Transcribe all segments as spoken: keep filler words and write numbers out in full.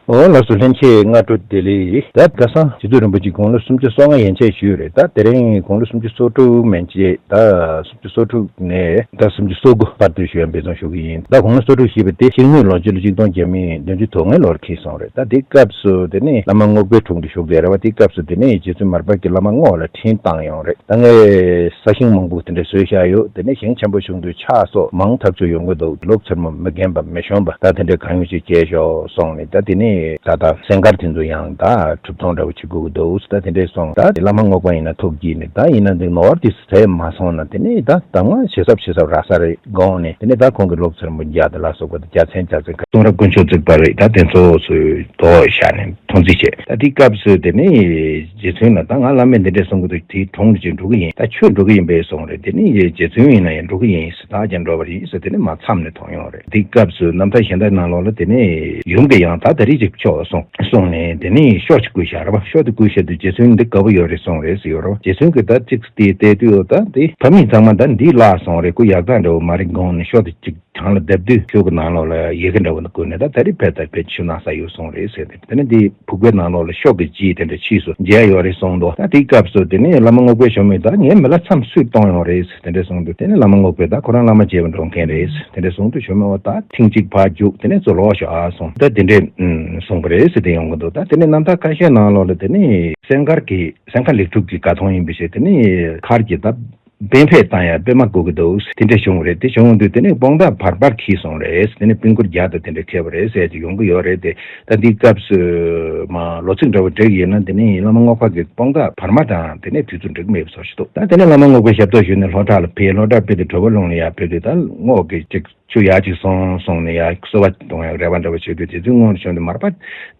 འོ་ལགས་སོ། ལྷན་རྒྱས་སྔ་དྲོ་བདེ་ལེགས། ད་ཁ་སང་རྗེ་བཙུན་རིན་པོ་ཆེ་དགུང་ལོ་སུམ་ཅུ་སོ་ལྔ་ཡན་ཆད་བཞུགས་རེད། ད་དེ་རིང་དགུང་ལོ་སུམ་ཅུ་སོ་དྲུག་མན་ཆད། ད་སུམ་ཅུ་སོ་དྲུག་ནས་ད་སུམ་ཅུ་སོ་དགུ་བར་དུ་བཞུགས་ཡ་འབད་བརྩོན་ཞུ་གི་ཡིན། ད་དགུང་ལོ་སོ་དྲུག་བཞེས་པ་དེ་ཤིང་སྨོན་ལོ་རྒྱུས་ལ་ཆིག་སྟོང་བརྒྱ་མེད་བདུན་ཅུ་དོན་ལྔའི་ལོར་འཁེལ་སོང་རེད། ད་དེ་སྐབས་སུ་དེ་ནས་བླ་མ་རྔོག་པའི་དྲུང་དུ་བཞུགས་བསྡད་རེད་བ། དེ་སྐབས་སུ་དེ་ནས་རྗེ་བཙུན་མར་པ་གིས་བླ་མ་རྔོག་ལ་འཕྲིན་བཏང་ཡོང་རེད། ད་ངས་ས་ཞིང་མང་པོ་དེ་འདྲ་བཟོས་བཞག་ཡོད། དེ་ནས་ཞིང་ཆེན་པོ་བྱུང་དུས་ཆག་སོགས་མང་ཐག་ཆོད་ཡོང་གི་འདུག་ལོ་མཚར་མོ་མི་རྒན་པ་མི་གཞོན་པ་ད་དེ་འདྲ་གང་ཡོང་ཅིག་སྐྱེལ་ཤོག་གསུངས་ནས། ད་དེ་ནས་ད་ད་སེང་དཀར་དེ་ཚོ་ཡང་ད་གྲུབ་ཐོབ་འདྲ་བོ་བྱེད་དགོས་ཀྱི་འདུག་ད་དེ་འདྲས་སོང་། ད་དེ་བླ་མ་རྔོག་པ་ཡིན་ན་ཐུགས་དགྱེས་ནས། ད་ཡིན་ན་འདི་ནོར་དེ་ཟས་མ་སོང་ན་དེ་ནས་ད་གདམས་ངག་ཞེ་ས་ཞེ་ས་རག་ས་རེད་དགོངས་ནས། དེ་ནས་ད་ཁོང་གིས་ལོ་མཚར་མོ་བརྒྱ་དང་ལ་སོགས་པ་དང་རྒྱལ་མཚན་རྒྱལ་མཚན་གསུང་རབ་དཀོན་མཆོག་བརྩེགས་པ་རེད། ད་དེ་ཚོ་ཚོས་དོགས་བཞག་ནས་མཐོང་ཚུལ་བྱས། ད་དེའི་སྐབས་སུ་དེ་ནས་རྗེ་བཙུན་ལ་ད་ང་བླ་མས་འདི་འདྲས་གསུང་གི་འདུག་དེའི་དྲུང་དུ་ཅིག་འགྲོ་གི་ཡིན། ད་ཁྱོད་འགྲོ་གི་ཡིན་པས་གསུངས་རེད། དེ་ནས་རྗེ་བཙུན་ཡིན་ན་ཡང་འགྲོ་གི་ཡིན་ཟེར། ད་ཀྱང་འགྲོ་བ་རེད་ཟེར། དེ་ནས་མར་མཚམས་ནས་ཐོན་ཡོང་རེད། དེའི་སྐབས་སུ་རྣམ་ཐར་གཞན་དག་ནང་ལོགས་ལ་དེ་ནས་ཡུམ་གྱིས་ཡང་ད་ད་རེས་ཅིག་ཤོག་གསུངས་གསུངས་ནས། དེ་ནས་ཤོག་ཅིག་བསྐུར་བཞག་རེད་བ། ཤོག་དེ་བསྐུར་བཞག་དུས་རྗེ་བཙུན་འདི་དགའ་པོ་ཡོད་རེད་གསུངས་རེད་ཟེར་ཡོད་རེད་བ། རྗེ་བཙུན་གྱིས་ད་ཅིག་དེ་བལྟས་དུས། འོ་ད་དེ་ཕ་མིས་ཚང་མ་ད་འདི་བརླག་སོང་རེད། ཁོ་ཡག་ཐག་འདྲ་བོ་མ་རེད་དགོངས་ནས། ཤོག་དེ་ཅིག་བྲང་ལ་བརྡབས་དུས་ཤོག་གི་ནང་ལོགས་ལ་ཡི་གེ་འདྲ་བོ་འདི་བསྐུར་ནས། ད་ད་རེས་ཕེབས་ད་ཕེབས། ཆུ་ནང་ས་ཡོད་གསུངས་རེད་ཟེར་ཏེ། དེ་ནས་འདི་ཕུག་པའི་ནང་ལོགས་ལ་ཤོག་གི་རྗེས་དེ་འདྲ་ཕྱིས་སུ་མཇལ་ཡོད་རེད་གསུངས་འདུག་ད་དེའི་སྐབས་སུ་དེ་ནས་བླ་མ་རྔོག་པའི་ཞོ་མོས་ད་ངའི་མི་ལ་མཚམས་སུས་གཏོང་ཡོང་རེད་དེ་འདྲ་གསུངས་འདུག་དེ་ནས་བླ་མ་རྔོག་པས་ད་ཁོ་རང་བླ་མ་མཇལ་བར་འགྲོ་མཁན་རེད་དེ་འདྲ་གསུངས་དུས། ཞོ་མོས་འོ་ད་ཐེངས་གཅིག་ཕར་རྒྱུགས། དེ་ནས་ཚུར་ལོག་ཤོག་ཨ་གསུངས། ད་དེ་འདྲས་ཨུམ་གསུངས་པ་རེད་ཟེར་ཏེ་ཡོང་གི་འདུག་ད་དེ་ནས་རྣམ་ཐར་ཁ་ཤས་ནང་ལོགས་ལ་དེ་ནས་སེང་དཀར་གྱི་སེང་དཀར་ལེགས་གྲུབ་ཀྱི་དགའ་མཐོང་ཡིན་པའི་ཕྱིར་དེ་ནས་མཁར་གྱི་ད་སྤེན་ཕེ་བཏང་ཡ་སྤེན་མ་དགོས་ཀྱི་འདུག་དེ་འདྲ་བྱུང་བ་རེད། དེ་བྱུང་དུས་དེ་ནས་དཔང་རྟགས་བར་པར་འཁྱེར་སོང་རེད། དེ་ནས་སྤུན་སྐུ་བརྒྱ་དང་དེ་འདྲ་འཁྱེར་བ་རེད་ཟེར་གྱི་ཡོང་གི་ཡོད་རེད་དེ། ད་འདིའི་སྐབས་སུ་མ་ལོ་ཚིགས་འདྲ་བོ་འབྲི་གི་ཡིན་ན། དེ་ནས་བླ་མ་རྔོག་པ་གི་དཔང་རྟགས་བར་མ་དང་དེ་ནས་དུས་ཚོད་འགྲིག་མེད་པའི་བཟོ་ཞིག་འདུག་ད་དེ་ནས་བླ་མ་རྔོག་པའི་ཞབས་ཏོག་ཞུས་ནས་ལྷོ་བྲག་ལ་ཕེབས། ལྷོ་བྲག་ཕེབས་ཏེ་གྲོད་པ་ལྷུང་ནས་ཡར་ཕེབས་དུས། ད་རྔོག་གིས་ཅིག་ཆུ་ཡར་ཅིག་སོང་གསུངས་ནས་ཡར་གསོལ་བ་གཏོང་ཡག་རེ་བ་འདྲ་བོ་བྱེད་དུས། རྗེ་བཙུན་སྔོན་ལ་བྱོན་ཏེ་མར་པ་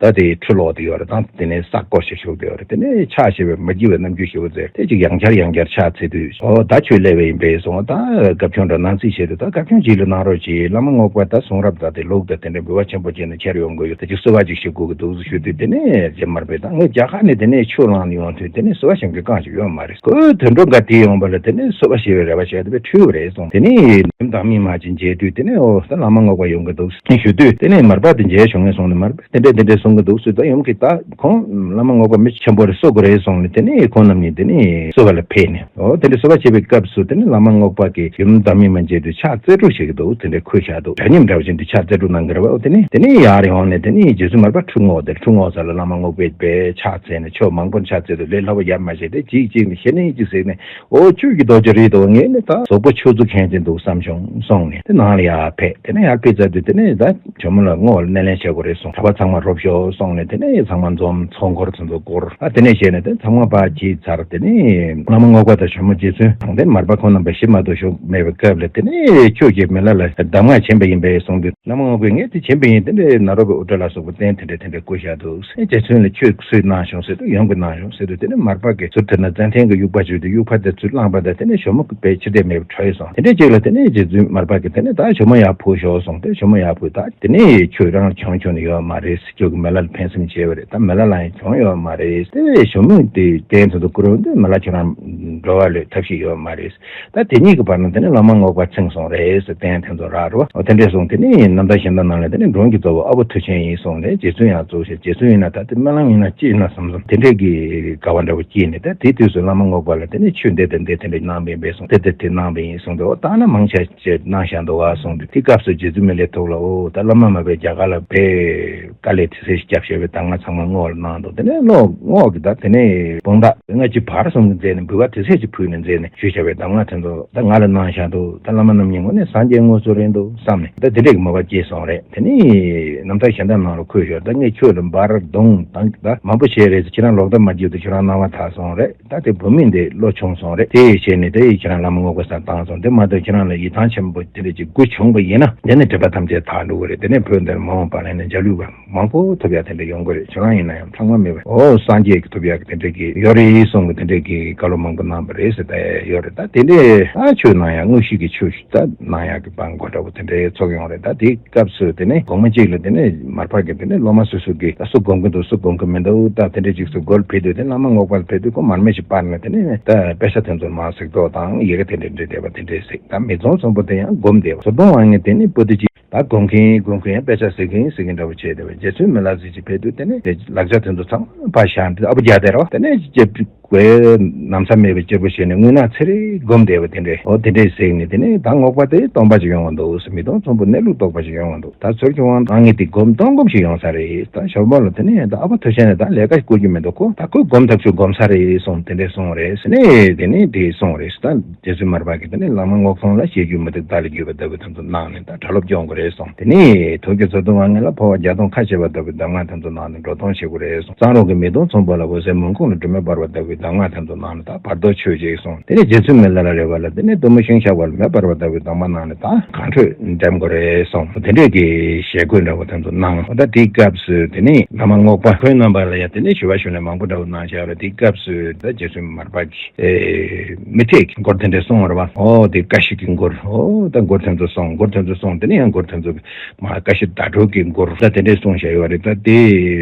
ད་དེ་ཁྲུས་ལོག་དེ་ཡོད་རེད། ད་དེ་ནས་ས་བརྐོས་ཤིག་བཞུགས་དེ་ཡོད་རེད། དེ་ནས་ཕྱག་བཞེས་པའི་མ་བགྱིས་པའི་རྣམ་འགྱུར་ཞེ་པོ་མཛད་དེ། ཅིག་ཡང་བསྐྱར་ཡང་བསྐྱར་ཕྱག་འཚལ་དུས། ཨོ་ད་ཁྱོད་སླེབས་པ་ཡིན་པས་གསུངས། ད་དགའ་སྐྱོ་འདྲ་སྣང་སྲིད་བྱེད་དུས། ད་དགའ་སྐྱོ་ཅིག་ལ་གནང་རོགས་གྱིས། བླ་མ་རྔོག་པ་ད་གསུང་རབ་ད་དེ་ལུགས་ད་དེ་འདྲ་འབུལ་བ་ཆེན་པོ་བྱས་ནས་ཁྱེར་ཡོང་དགོས་ཡོད། ད་ཅིག་གསོལ་བ་ཅིག་ཞུ་དགོས་ཀྱི་འདུག་ཞུ་དུས། དེ་ནས་རྗེ་མར་པས་ད་ངས་རྒྱ་གར་ནས་དེ་ནས་ཆུ་བླངས་ནས་ཡོང་དུས་དེ་ནས་གསོལ་བ་ཞིམ་གྱི་བཀང་ཞིག་ཡོད་མ་རེད། ཁོས་དུད་འགྲོ་འགའ་དེ་ཡོང་བ་ལ་དེ་ནས་གསོལ་བ་ཞེས་པའི་རེ་བ་བྱས་ཏེ་བས་ཁྲུས་པ་རེད་གསུངས། དེ་ནས་ཡུམ་བདག་མེད་མ་ཅིག་མཇལ་དུས། དེ་ནས་ཨོ་ད་བླ་མ་རྔོག་པ་ཡོང་གི་འདུག་ཞུ་དུས། དེ་ནས་མར་པ་དེ་མཇལ་བྱུང་ངས་གསུངས་ནས། མར་པས་དེ་འདྲས་དེ་འདྲས་གསུང་གི་འདུག་ཟེར། ད་ཡུམ་གྱིས་ད་ཁོང་བླ་མ་རྔོག་པ་མི་ཆེན་པོ་རེད། གསོད་དགོས་རེད་གསུངས་ནས། དེ་ནས་ཁོང་རྣམ་གཉིས་དེ་ནས་གསོད་པ་ལ་ཕེབས་ནས། ཨོ་དེ་འདྲས་གསོད་པ་བྱེད་པའི་སྐབས་སུ་དེ་ནས་བླ་མ་རྔོག་པ་གིས་ཡུམ་བདག་མེད་མ་མཇལ་དུས་ཕྱག་རྩེ་དྲུག་བྱེད་ཀྱི་འདུག་དེ་འདྲས་འཁོད་བཞག་འདུག་དགྲ་ཉམས་འདྲ་བ་ཅན་དུ་ཕྱག་རྩེ་དྲུག་གནང་གི་རེད་བ། ཨོ་དེ་ནས་དེ་ནས་ཡར་ཡོང་ནས་དེ་ནས་རྗེ་བཙུན་མར་པ་ཁྲུས་བསྔོགས་ཏེ། ཁྲུས་བསྔོགས་ས་ལ་བླ་མ་རྔོག་པས་དཔེ་ཕྱག་འཚལ་ནས། ཆོས་མང་པོ་ཕྱག་འཚལ་དུས་ལས་སླ་པོ་ཡར་མ་བྱས་ཏེ། གཅིག་གཅིག་ནས་ཞེ་ནས་གཅིག་ཟེར་ནས། ཨོ་ཁྱོད་ཀྱི་རྡོ་རྗེ་རེད་དོ། ངས་ནི་ད་གཟུགས་པོ་ཆུ་ཚོད་མཁན་ཅན་འདུག་བསམ་བྱུང་གསུངས་ནས། དེ་ནང་ལ་ཡར་ཕེབས། དེ་ནས་ཡར་ཕེབས་ཚར་དུས་དེ་ནས་ད་ཇོ་མོ་ལ་བསྔོ་བ་ལ་སྣེ་ལེན་བྱེད་དགོས་རེད་གསུངས། གྲྭ་པ་ཚང་མ་རོབ་ཤོག་གསུངས་ནས། དེ་ནས་ཚང་མ་འཛོམས། ཚོགས་འཁོར་དེ་ཚོ་བསྐོར། ཨ་དེ་ནས་བྱས་ནས་དེ་ཚང་མ་ཕར་བྱས་ཚར། དེ་ནས་བླ་མ་རྔོག་པ་དང་ཇོ་མོ་རྗེ་བཙུན་དང་དེ་མར་པ་ཁོང་རྣམ་པ་ཞིག་མ་གཏོགས་བཞུགས་མེད་པའི་སྐབས་ལ། དེ་ནས་ཁྱོད་ཀྱིས་མི་ལ་ལ་གདམས་ངག་བྱིན་པ་ཡིན་པས་གསུངས་དུས། བླ་མ་རྔོག་པས་ངས་དེ་བྱིན་པ་ཡིན། དེ་འདྲའི་ནཱ་རོ་པའི་དབུ་སྐྲ་ལ་སོགས་པ་བསྟན། དེ་འདྲ་དེ་འདྲ་བསྐུར་བཞག་འདུག་ཟེར། རྗེ་བཙུན་ལ་ཁྱོད་སུས་གནང་བྱུང་ཟེར་དུས། ཡུམ་གྱིས་གནང་བྱུང་ཟེར་དུས། དེ་ནས་མར་པ་གིས་ཟུར་དེ་ན་ཙན་དན་གྱི་དབྱུག་པ་བྱུགས་ཏེ་དབྱུག་པ་དེ་ཚུར་བླངས་པ་དང་། དེ་ནས་ཇོ་མོ་གི་དཔེ་ཕྱིར་བལྟས་མེད་པར་བྲོས་སོང་། དེ་འདྲའི་རྗེས་ལ་དེ་ནས་རྗེ་བཙུན་མར་པ་གིས་དེ་ནས་ད་ཇོ་མོ་ཡར་འཕུར་ཤོག་གསུངས་ཏེ། ཇོ་མོ་ཡར་འཕུར། ད་དེ་ནས་ཁྱོད་རང་ལ་བྱུང་བྱུང་ནི་ཡོད་མ་རེད། ཁྱོད་ཀྱིས་མི་ལ་ལ་ཕན་སེམས་བྱས་པ་རེད། ད་མི་ལ་ལ་ཡང་བྱུང་ཡོད་མ་རེད། དེ་བས་ཇོ་མོས་དེ་རྟེན་དུ་བསྐུར་འདུག་མི་ལ་ཁྱོད་རང་འགྲོ་བ་ལས་ཐབས་ཤེས་ཡོད་མ་རེད། ད་དེ་གཉིས་ཀྱི་བར་ན་དེ་ནས་བླ་མ་རྔོག་པ་ཚིམ་སོང་རེད་ཟེར། རྟེན་དེ་ཚོ་རག་རེད་བ། འོ་དེ་འདྲས་སོང་། དེ་ནས་རྣམ་ཐར་གཞན་དག་ནང་ལ་དེ་ནས་འབྲོང་གི་གཙོ་བོ་ཨ་བོ་མཐུ་ཆེན་ཡིན་གསུངས་ནས། རྗེ་བཙུན་ཡང་གཙོ་བོ་བྱས། རྗེ་བཙུན་ཡིན་ན་ད་དེ་སྨོན་ལམ་ཡིན་ན་ཅི་ཡིན་ན་བསམ་བསམ་དེ་འདྲས་ཀྱི་དགའ་བ་འདྲ་བོ་སྐྱེས་ནས། ད་དེ་དུས་སུ་བླ་མ་རྔོག་པ་ལ་དེ་ནས་ཆོས་འདི་དང་འདི་དེ་འདྲས་གནང་བ་ཡིན་པས་གསུངས། དེ་དེ་དེ་གནང་བ་ཡིན་གསུངས་ཏེ། འོ་ད་ན་མང་ཆེ་ཅེས་གནང་བཞག་འདུག་ག་གསུངས་དུས། དེ་སྐབས་སུ་རྗེ་བཙུན་མི་ལའི་ཐུགས་ལ། འོ་ད་བླ་མ་མ་པས་རྒྱ་གར་ལ་དཔེ་དཀའ་ལས་དེ་ཚེ་ཞིག་བརྒྱབ་བཞག་པའི་གདམས་ངག་ཚང་མ་རྔོག་ལ་གནང་འདུག་དེ་ནས་རྔོག་རྔོག་གིས་ད་དེ་ནས་དཔང་རྟགས་ལྔ་བཅུ་བར་གསུམ་གྱི་མཛད་ནས། འབུལ་བ་དེ་ཚེ་ཞིག་ཕུལ་ནས་མཛད་ནས་ཞུས་བཞག་པའི་གདམས་ངག་དེ་ཚོ་ད་ང་ལ་གནང་བཞག་འདུག་ད་བླ་མ་རྣམ་གཉིས་ངོས་ནས་སངས་རྒྱས་དངོས་སུ་རེད་འདུག་བསམ་ནས། ད་དེ་འདྲས་ཀྱི་མོས་པ་སྐྱེས་སོང་རེད། དེ་ནས་རྣམ་ཐར་གཞན་དག་ནང་ལ་འཁོད་ཡོད། ད་ངས་ཁྱོད་ལ་འབར་རྡུང་དང་ད་མང་པོ་བྱས་རེད་ཟེར། ཁྱེད་རང་ལོག་ལྟ་མ་བགྱིས་དུས་ཁྱོད་རང་སྣང་བ་དག་སོང་རེད། ད་དེ་བུད་མེད་འདི་བློ་ཆུང་སོང་རེད། དེ་བྱས་ནས་དེ་ཁྱེད་རང་བླ་མ་རྔོག་པའི་སར་བཏང་སོང་། དེ་མ་གཏོགས་ཁྱེད་རང་ལ་ཡིད་ཐང་ཆེན་པོ་དེ་འདྲ་ཅིག་དགོས་བྱུང་བ་ཡིན་ན། དེ་ནི་སྒྲིབ་པ་ཐམས་ཅད་དག་འགྲོ་གི་རེད། དེ་ནས་བོད་འདིར་མ་འོངས་པ་ལ་ནི་འཇའ་ལུས་པ་མང་པོ་ཐོབ་ཡ་དེ་འདྲ་ཡོང་གི་རེད། ཁྱེད་རང་ཡིན་ན་ཡང་ལྷག་མ་མེད་པ། འོ་སངས་རྒྱས་ཀྱི་ཐོབ་ཡ་གི་དེ་འདྲ་གི་ཡོད་རེད་གསུང་གི། དེ་འདྲ་གི་བཀའ་སློབ་མང་པོ་གནང་བ་རེད་ཟེར། ད་ཡོད་རེད། ད་དེ་འདྲས་ད་ཆོས་གནང་ཡ། དངོས་གཞི་གི་ཆོས་ད་གནང་ཡ་གི་བང་གོ་འདྲ་བོ་དེ་འདྲས་ཚོགས་ཡོང་རེད། ད་དེ་སྐབས་སུ་དེ་ནས་དགོང་མོ་གཅིག་ལ་དེ་ནས་མར་པ་གིས་དེ་ནས་སློབ་མ་སོ་སོ་གིས་ད་སུ་སྒོམ་གི་འདུག་སུ་སྒོམ་གི་མི་འདུག་ད་དེ་འདྲ་ཅིག་སུ་སྒོམ་ཕེབས་དུས། དེ་བླ་མ་རྔོག་པ་ལ་ཕེབས་དུས་ཁོ་མར་མེ་ཞིག་སྤར་ནས་དེ་ནས་ད་དཔེ་ཆ་དེ་ཚོ་མར་གཟིགས་རྟོག་དང་ཡི་གེ་དེ་འདྲ་འབྲི་བསྡད་པ་དེ་འདྲ་ཞིག་ད་མི་ཚང་ཚོང་པོ་དེ་ཡང་སྒོམ་བསྡད་པ། དབང་ངེ་དེ་ནི་པོ་ཏི་ཅི་ད་དགོངས་མཁན་དགོངས་མཁན་དཔེ་ཆ་གཟིགས་མཁན་གཟིགས་མཁན་འདྲ་བོ་བྱས་བསྡད་པ། རྗེ་བཙུན་མི་ལ་གཟིགས་ཀྱི་ཕེབས་དུས་དེ་ནི་དེ་ལག་ཆ་དེ་ཚོ་ཚང་མ་ཕར་བཞག་འདི་ཨ་བུ་རྒྱ་དེ་རོ་དེ་ནི་ཅེ་དགོས་ན་མཚམས་མེད་པའི་གཅེར་བུ་བྱས་ནས་རྔུལ་ནག་ཚེ་རིང་སྒོམ་བསྡད་པ་དེ་འདྲས། འོ་དེ་འདྲས་གཟིགས་ནས་དེ་ནས་ད་རྔོག་པ་དེ་སྟོང་པ་ཞིག་ཡོང་བ་འདུག་ཟེར། མི་སྟོང་ཚོམ་བུ་གནས་ལུགས་རྟོགས་པ་ཞིག་ཡོང་བ་འདུག་ད་ཚུར་གྱི་དབང་ཨང་ངེ་དེ་སྒོམ་སྟོང་སྒོམ་ཞིག་ཡོང་ས་རེད། ད་ཞོགས་པ་ལ་དེ་ནས་ད་ཨ་ཕ་ཐུགས་ཆེན་ནས་ད་ལས་ཀ་བསྐུར་རྒྱུ་མི་འདུག་གོ་ད་ཁོས་སྒོམ་ཐག་ཆོད་སྒོམ་ས་རེད་གསུངས། དེ་འདྲས་གསུངས་རེད་ཟེར་ནས་དེ་ནས་དེ་གསུངས་རེད། ད་རྗེ་བཙུན་མར་པ་གིས་དེ་ནས་བླ་མ་རྔོག་སྟོང་ལ་བཤད་རྒྱུ་མི་འདུག་བདག་ལ་བརྒྱུད་པ་ལྟ་བུ་དེ་ཚོ་གནང་ནས་ད་གྲྭ་སློབ་སྐྱོང་དགོས་རེད་གསུངས། དེ་ནས་ཐུགས་ཀྱི་ཚུལ་དུ་དབང་ངེ་ལ་འཕོ་བ་བརྒྱ་སྟོང་ཁ་ཕྱེ་བ་ལྟ་བུའི་གདམས་ངག་དེ་ཚོ་གནང་ནས་འགྲོ་སྟོང་བྱེད་དགོས་རེད་གསུངས། གཙང་རོང་གི་མི་སྟོང་ཚོམ་བུ་ལ་འོད་གསལ་མུན་ཁུང་ལ་སྒྲོན་མེ་འབར་བ་ལྟ་བུའི་གདམས་ངག་དེ་ཚོ་གནང་ནས་ད་བར་དོ་ཆོས་ཅིག་གསུངས། དེ་ནས་རྗེ་བཙུན་མི་ལ་ལ་རས་པ་ལ་དེ་ནས་གཏུམ་མོ་ཤིང་ཤ་བ་ལ་མེ་འབར་བ་ལྟ་བུའི་གདམས་ངག་གནང་ནས་ད་གང་འཕྲོད་འགྲེམས་དགོས་རེད་གསུངས། དེ་འདྲས་ཀྱི་ཞལ་བཀོད་འདྲ་བོ་དེ་ཚོ་གནང་། ད་དེའི་སྐབས་སུ་དེ་ནས་བླ་མ་རྔོག་པ་ཁོའི་རྣམ་པ་ལ་ཡང་དེ་ནས་ཞུ་བ་ཞུ་ནས་མང་པོ་འདྲ་བོ་གནང་བཞག་རེད། དེའི་སྐབས་སུ་ད་རྗེ་བཙུན་མར་པ་གིས་ཨེ་མི་ཐེག་གི་མགུར་དེ་འདྲས་གསུངས་པ་རེད་པ། ཨོ་དེ་ཀ་ཤི་གི་མགུར། ཨོ་ད་མགུར་དེ་ཚོ་གསུངས། མགུར་དེ་ཚོ་གསུངས། དེ་ནས་ཡང་མགུར་དེ་ཚོ་མ་ཀ་ཤི་ཟླ་གྲོགས་ཀྱི་མགུར་ད་དེ་འདྲས་གསུངས་བཞག་ཡོད་རེད། ད་དེ་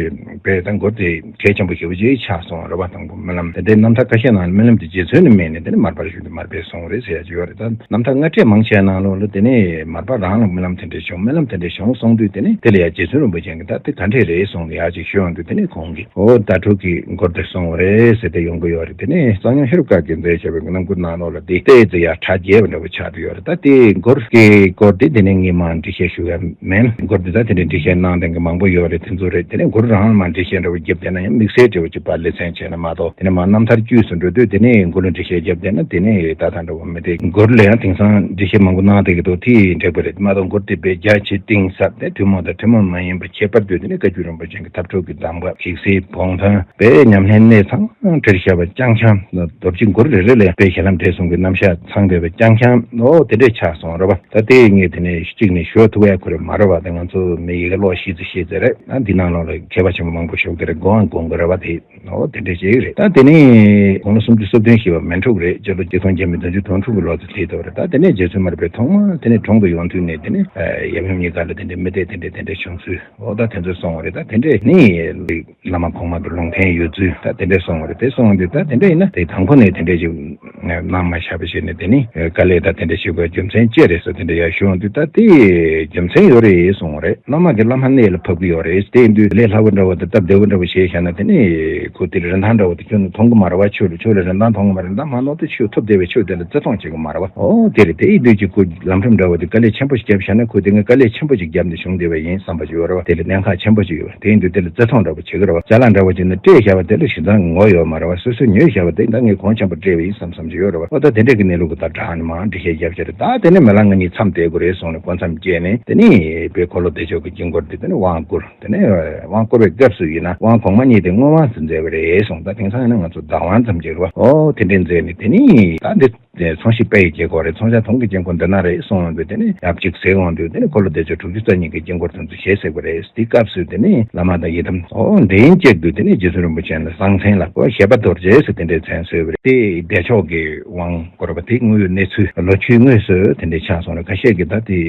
བས་ད་མགུར་དེ་གལ་ཆེན་པོ་ཞེ་པོ་ཅིག་ཆགས་སོང་རེད་པ། དང་པོ་སྨོན་ལམ་དེ་འདྲའི་རྣམ་ཐར་ཁ་ཤས་ནང་ལ་སྨོན་ལམ་དེ་རྗེ་བཙུན་ནས་སྨྲས་ནས་དེ་ནས་མར་པར་ཞུས་ཏེ་མར་པས་གསུངས་རེད་ཟེར་ཡ་ཅིག་ཡོད་རེད། ད་རྣམ་ཐར་སྔ་གྲས་མང་ཆེ་ནང་ལོགས་ལ་དེ་ནས་མར་པ་རང་ལ་སྨོན་ལམ་དེ་འདྲས་བྱུང་། སྨོན་ལམ་དེ་འདྲས་བྱུང་གསུངས་དུས་དེ་ནས་དེ་ལ་ཡང་རྗེ་བཙུན་རིན་པོ་ཆེ་གིས་ད་དེ་ག་འདྲས་རེད་གསུངས་ནས་ཡར་ཅིག་ཞུས་ཡོང་དུས་དེ་ནས་ཁོང་གིས་ཨོ་ཟླ་གྲོགས་ཀྱི་མགུར་དེ་གསུངས་པ་རེད་ཟེར་ཏེ་ཡོང་གི་ཡོད་རེད། དེ་ནས་གཙང་སྨྱོན་ཧེ་རུ་ཀ་གིས་མཛད་བྱས་པའི་རྣམ་མགུར་ནང་ལོགས་ལ་དེ་ཏོག་ཙམ་ཡར་གྲ་རྒྱས་པ་འདྲ་བོ་ཆགས་ཀྱི་ཡོད་རེད། ད་དེ་མགུར་གྱི་སྐོར་དེ་དེ་ནས་ངས་མར་འགྲེལ་བཤད་ཞུ་ཡ་མེད། མགུར་དེ་ད་དེ་འདྲའི་འགྲེལ་བཤད་གནང་མཁན་གྱི་མང་པོ་ཡོད་རེད། དེ་ཚོ་རེད། དེ་ནས་མགུར་རང་ལ་མར་འགྲེལ་བཤད་འདྲ་བོ་བརྒྱབ་བསྡད་ན་ཡང་དམིགས་བསལ་འདྲ་བོ་ཅིག་ཕར་ལེ་ཚན་བྱས་ན་མ་གཏོགས། དེ་ནས་མར་རྣམ་ཐར་དཀྱུས་སུ་འགྲོ་དུས་དེ་ནས་མགུར་ལ་འགྲེལ་བཤད་བརྒྱབ་བསྡད་ན་དེ་ནས་ད་ལྟ་འདྲ་བོ་མི་འདུག་མགུར་ལ་ཡང་དེང་སང་འགྲེལ་བཤད་མང་པོ་གནང་བསྡད་ཀྱི་འདུག་དེ་འགྲིག་པ་རེད་མ་གཏོགས། མགུར་དེ་དཔེ་རྒྱ་ཆེ་གཏིང་ཟབ་དེ་ཐུན་མོང་དང་ཐུན་མོང་མ་ཡིན་པ་ཁྱད་པར་དུ་དེ་ནས་བཀའ་བརྒྱུད་རིན་པོ་ཆེ་གི་ཐབས་གྲུབ་ཀྱི་གདམས་པ་ཡིག་གསལ་བོང་ཐང་དཔེ་ཉམས་ལེན་གནད་ཚང་བྲིས་བཞག་པ་རྐྱང་རྐྱང་། རྡོ་རྗེ་མགུར་རེ་རེ་ལ་ཡང་དཔེ་ཞལ་ལམ་འབྲས་གསུམ་གྱི་རྣམ་གཞག་ཚང་བསྡད་པ་རྐྱང་རྐྱང་། ཨོ་དེ་འདྲས་ཆགས་སོང་རེད་པ། ད་དེ་ངས་དེ་ནས་གཅིག་ནས་ཞུ་ཐུབ་ཡ་ཁོ་རེ་མ་རེད་པ། ད་ང་ཚོ་མི་ཡི་གེ་ཀློག་ཤེས་ཚེ་ཤེས་ཚེ་རེད། ད་འདི་ནང་ལོགས་ལ་མཁས་པ་ཆེན་པོ་མང་པོ་བཞུགས་ཀྱི་རེད། དགོངས་དགོངས་ཀྱི་རེད་པ། དེ་ཨོ་དེ་འདྲས་ཅིག་རེད། ད་དེ་ནས་དགུང་ལོ་སུམ་ཅུ་སོ་བདུན་བཞེས་པ་མན་ཕྲུག་རེད། སྤྱི་ལོ་ཆིག་སྟོང་ཉིས་བརྒྱ་བདུན་ཅུ་དོན་དྲུག་གི་ལོ་དེ་དེ་དོ་རེད། ད་དེ་ནས་རྗེ་བཙུན་མར་པས་ཐོག་མར་དེ་ནས་དྲུང་དུ་ཡོང་དུས་ནས་དེ་ནས་ཡབ་ཡུམ་གཉིས་ཀ་ལ་དེ་འདྲས་མི་སྡེ་དེ་འདྲས་དེ་འདྲས་བྱུང་ཚུལ། ཨོ་ད་དེ་ཚོ་སོང་བ་རེད། ད་དེ་འདྲས་ནི་བླ་མ་གོང་མ་གི་ལུང་བསྟན་ཡོད་ཚུལ་ད་དེ་འདྲས་སོང་བ་རེད། དེ་སོང་དུས་ད་དེ་འདྲས་ཡིན་ན་དེ་དང་པོ་ནས་དེ་འདྲས་ཅིག་གནང་མ་བཞག་པ་བྱས་ནས་དེ་ནི་དཀའ་ལས་ད་དེ་འདྲས་བྱེད་དགོས་རྒྱུ་མཚན་ཅི་རེད་ཟེར་དེ་འདྲས་ཡར་ཞུ་ཡོང་དུས་ད་དེ་རྒྱུ་མཚན་ཡོད་རེད་གསུངས་བ་རེད། བླ་མ་གི་བླ་མ་གནས་ལ་ཕབ་གི་ཡོད་རེད། དེ་ཡིན་དུས་ལས་སླ་བོ་འདྲ་བོ་དང་སྟབས་བདེ་བོ་འདྲ་བོ་བྱས་བཞག་ན་དེ་ནི་ཁོ་དེ་རིན་ཐང་འདྲ་བོ་དེ་ཁྱོད་ནི་མཐོང་གི་མ་རེད་བ། ཁྱོད་ལ་ཁྱོད་ལ་རིན་ཐང་མཐོང་གི་མ་རེད། ད་མ་ནོར་དུ་ཆོས་ཐོབ་བསྡད་པའི་ཆོས་དེ་ལ་བརྩི་མཐོང་བྱེད་གི་མ་རེད་བ། ཨོ་དེ་རེད། དེ་ཡིན་དུས་ཀྱི་ཁོ་ལམ་ཁྲིམས་འདྲ་བོ་དེ་དཀའ་ལས་ཆེན་པོ་ཞིག་བརྒྱབ་བཞག་ན་ཁོ་དེ་ངས་དཀའ་ལས་ཆེན་པོ་ཞིག་བརྒྱབ་ནས་བྱུང་བསྡད་པ་ཡིན་བསམ་པ་ཞིག་ཡོད་རེད་བ། དེ་ལ་གནད་འགག་ཆེན་པོ་ཞིག་ཡོད་རེད། དེ་ཡིན་དུས་དེ་ལ་བརྩི་མཐོང་འདྲ་བོ་བྱེད་གི་རེད་བ། ཅ་ལག་འདྲ་བོ་ཅིག་ནི་སྤྲད་བཞག་པ་དེ་ལ་བཞེས་སྟངས་ངོ་ཡོད་མ་རེད་བ། སོ་སོས་ཉོས་བཞག་པ་དེ་ད་ངས་གོང་ཆེན་པོ་སྤྲད་པ་ཡིན་བསམ་བསམ་ཞིག་ཡོད་རེད་བ། ཨོ་ད་དེ་འདྲས་ཀྱི་གནས་ལུགས་ཀྱི་ད་དྲག་ནས་མར་འགྲེལ་བཤད་བརྒྱབ་བཞག་རེད། ད་དེ་ནས་མི་ལ་ང་གཉིས་མཚམས་བསྡད་དགོས་རེད་གསུངས་ནས་སྐུ་མཚམས་བཅད་ནས་དེ་ནས་དཔལ་འཁོར་ལོ་བདེ་མཆོག་གི་དཀྱིལ་འཁོར་དེ་དེ་ནས་དབང་བསྐུར། དེ་ནས་དབང་བསྐུར་བའི་སྐབས་སུ་ཡིན་ན་དབང་གོང་མ་གཉིས་དེ་དངོས་དབང་དུ་མཛད་པ་རེད་གསུངས། ད་དེང་སང་ཡིན་ན་ང་ཚོ་བདག་དབང་ཙམ་ཅིག་རེད་བ། ཨོ་དེ་འདྲས་མཛད་ནས་དེ་ནས་ད་འདི་ཚོང་ཞིག་དཔལ་ཡི་དཀྱིལ་འཁོར་རེད། ཚོང་ཤ་དུང་གི་དཀྱིལ་འཁོར་འདི་ན་རེད་གསུངས་ཡོང་དུས་དེ་ནས་ཡབ་གཅིག་ཟེར་འོང་དུས་དེ་ནས་འཁོར་ལོ་བདེ་མཆོག་དྲུག་ཅུ་རྩ་གཉིས་ཀྱི་དཀྱིལ་འཁོར་དེ་ཚོ་ཞེས་ཟེར་བ་རེད། དེ་སྐབས་སུ་དེ་ནས་བླ་མ་དང་ཡི་དམ་ཨོ་འདྲེན་གཅིག་ཏུ་དེ་ནས་རྗེ་བཙུན་རིན་པོ་ཆེ་ལ་གསང་མཚན་ལ་ཨོ་བཞད་པ་རྡོ་རྗེ་ཟེར་དེ་འདྲའི་མཚན་གསོལ་བ་རེད། དེ་བདེ་མཆོག་གི་དབང་བསྐུར་བ་དེ་དངོས་ཡོད་གནས་ཚུལ་ལོ་རྒྱུས་དངོས་སུ་དེ་འདྲའི་ཆགས་སོང་རེད། ཁ་ཤས་ཀྱིས་ད་དེ་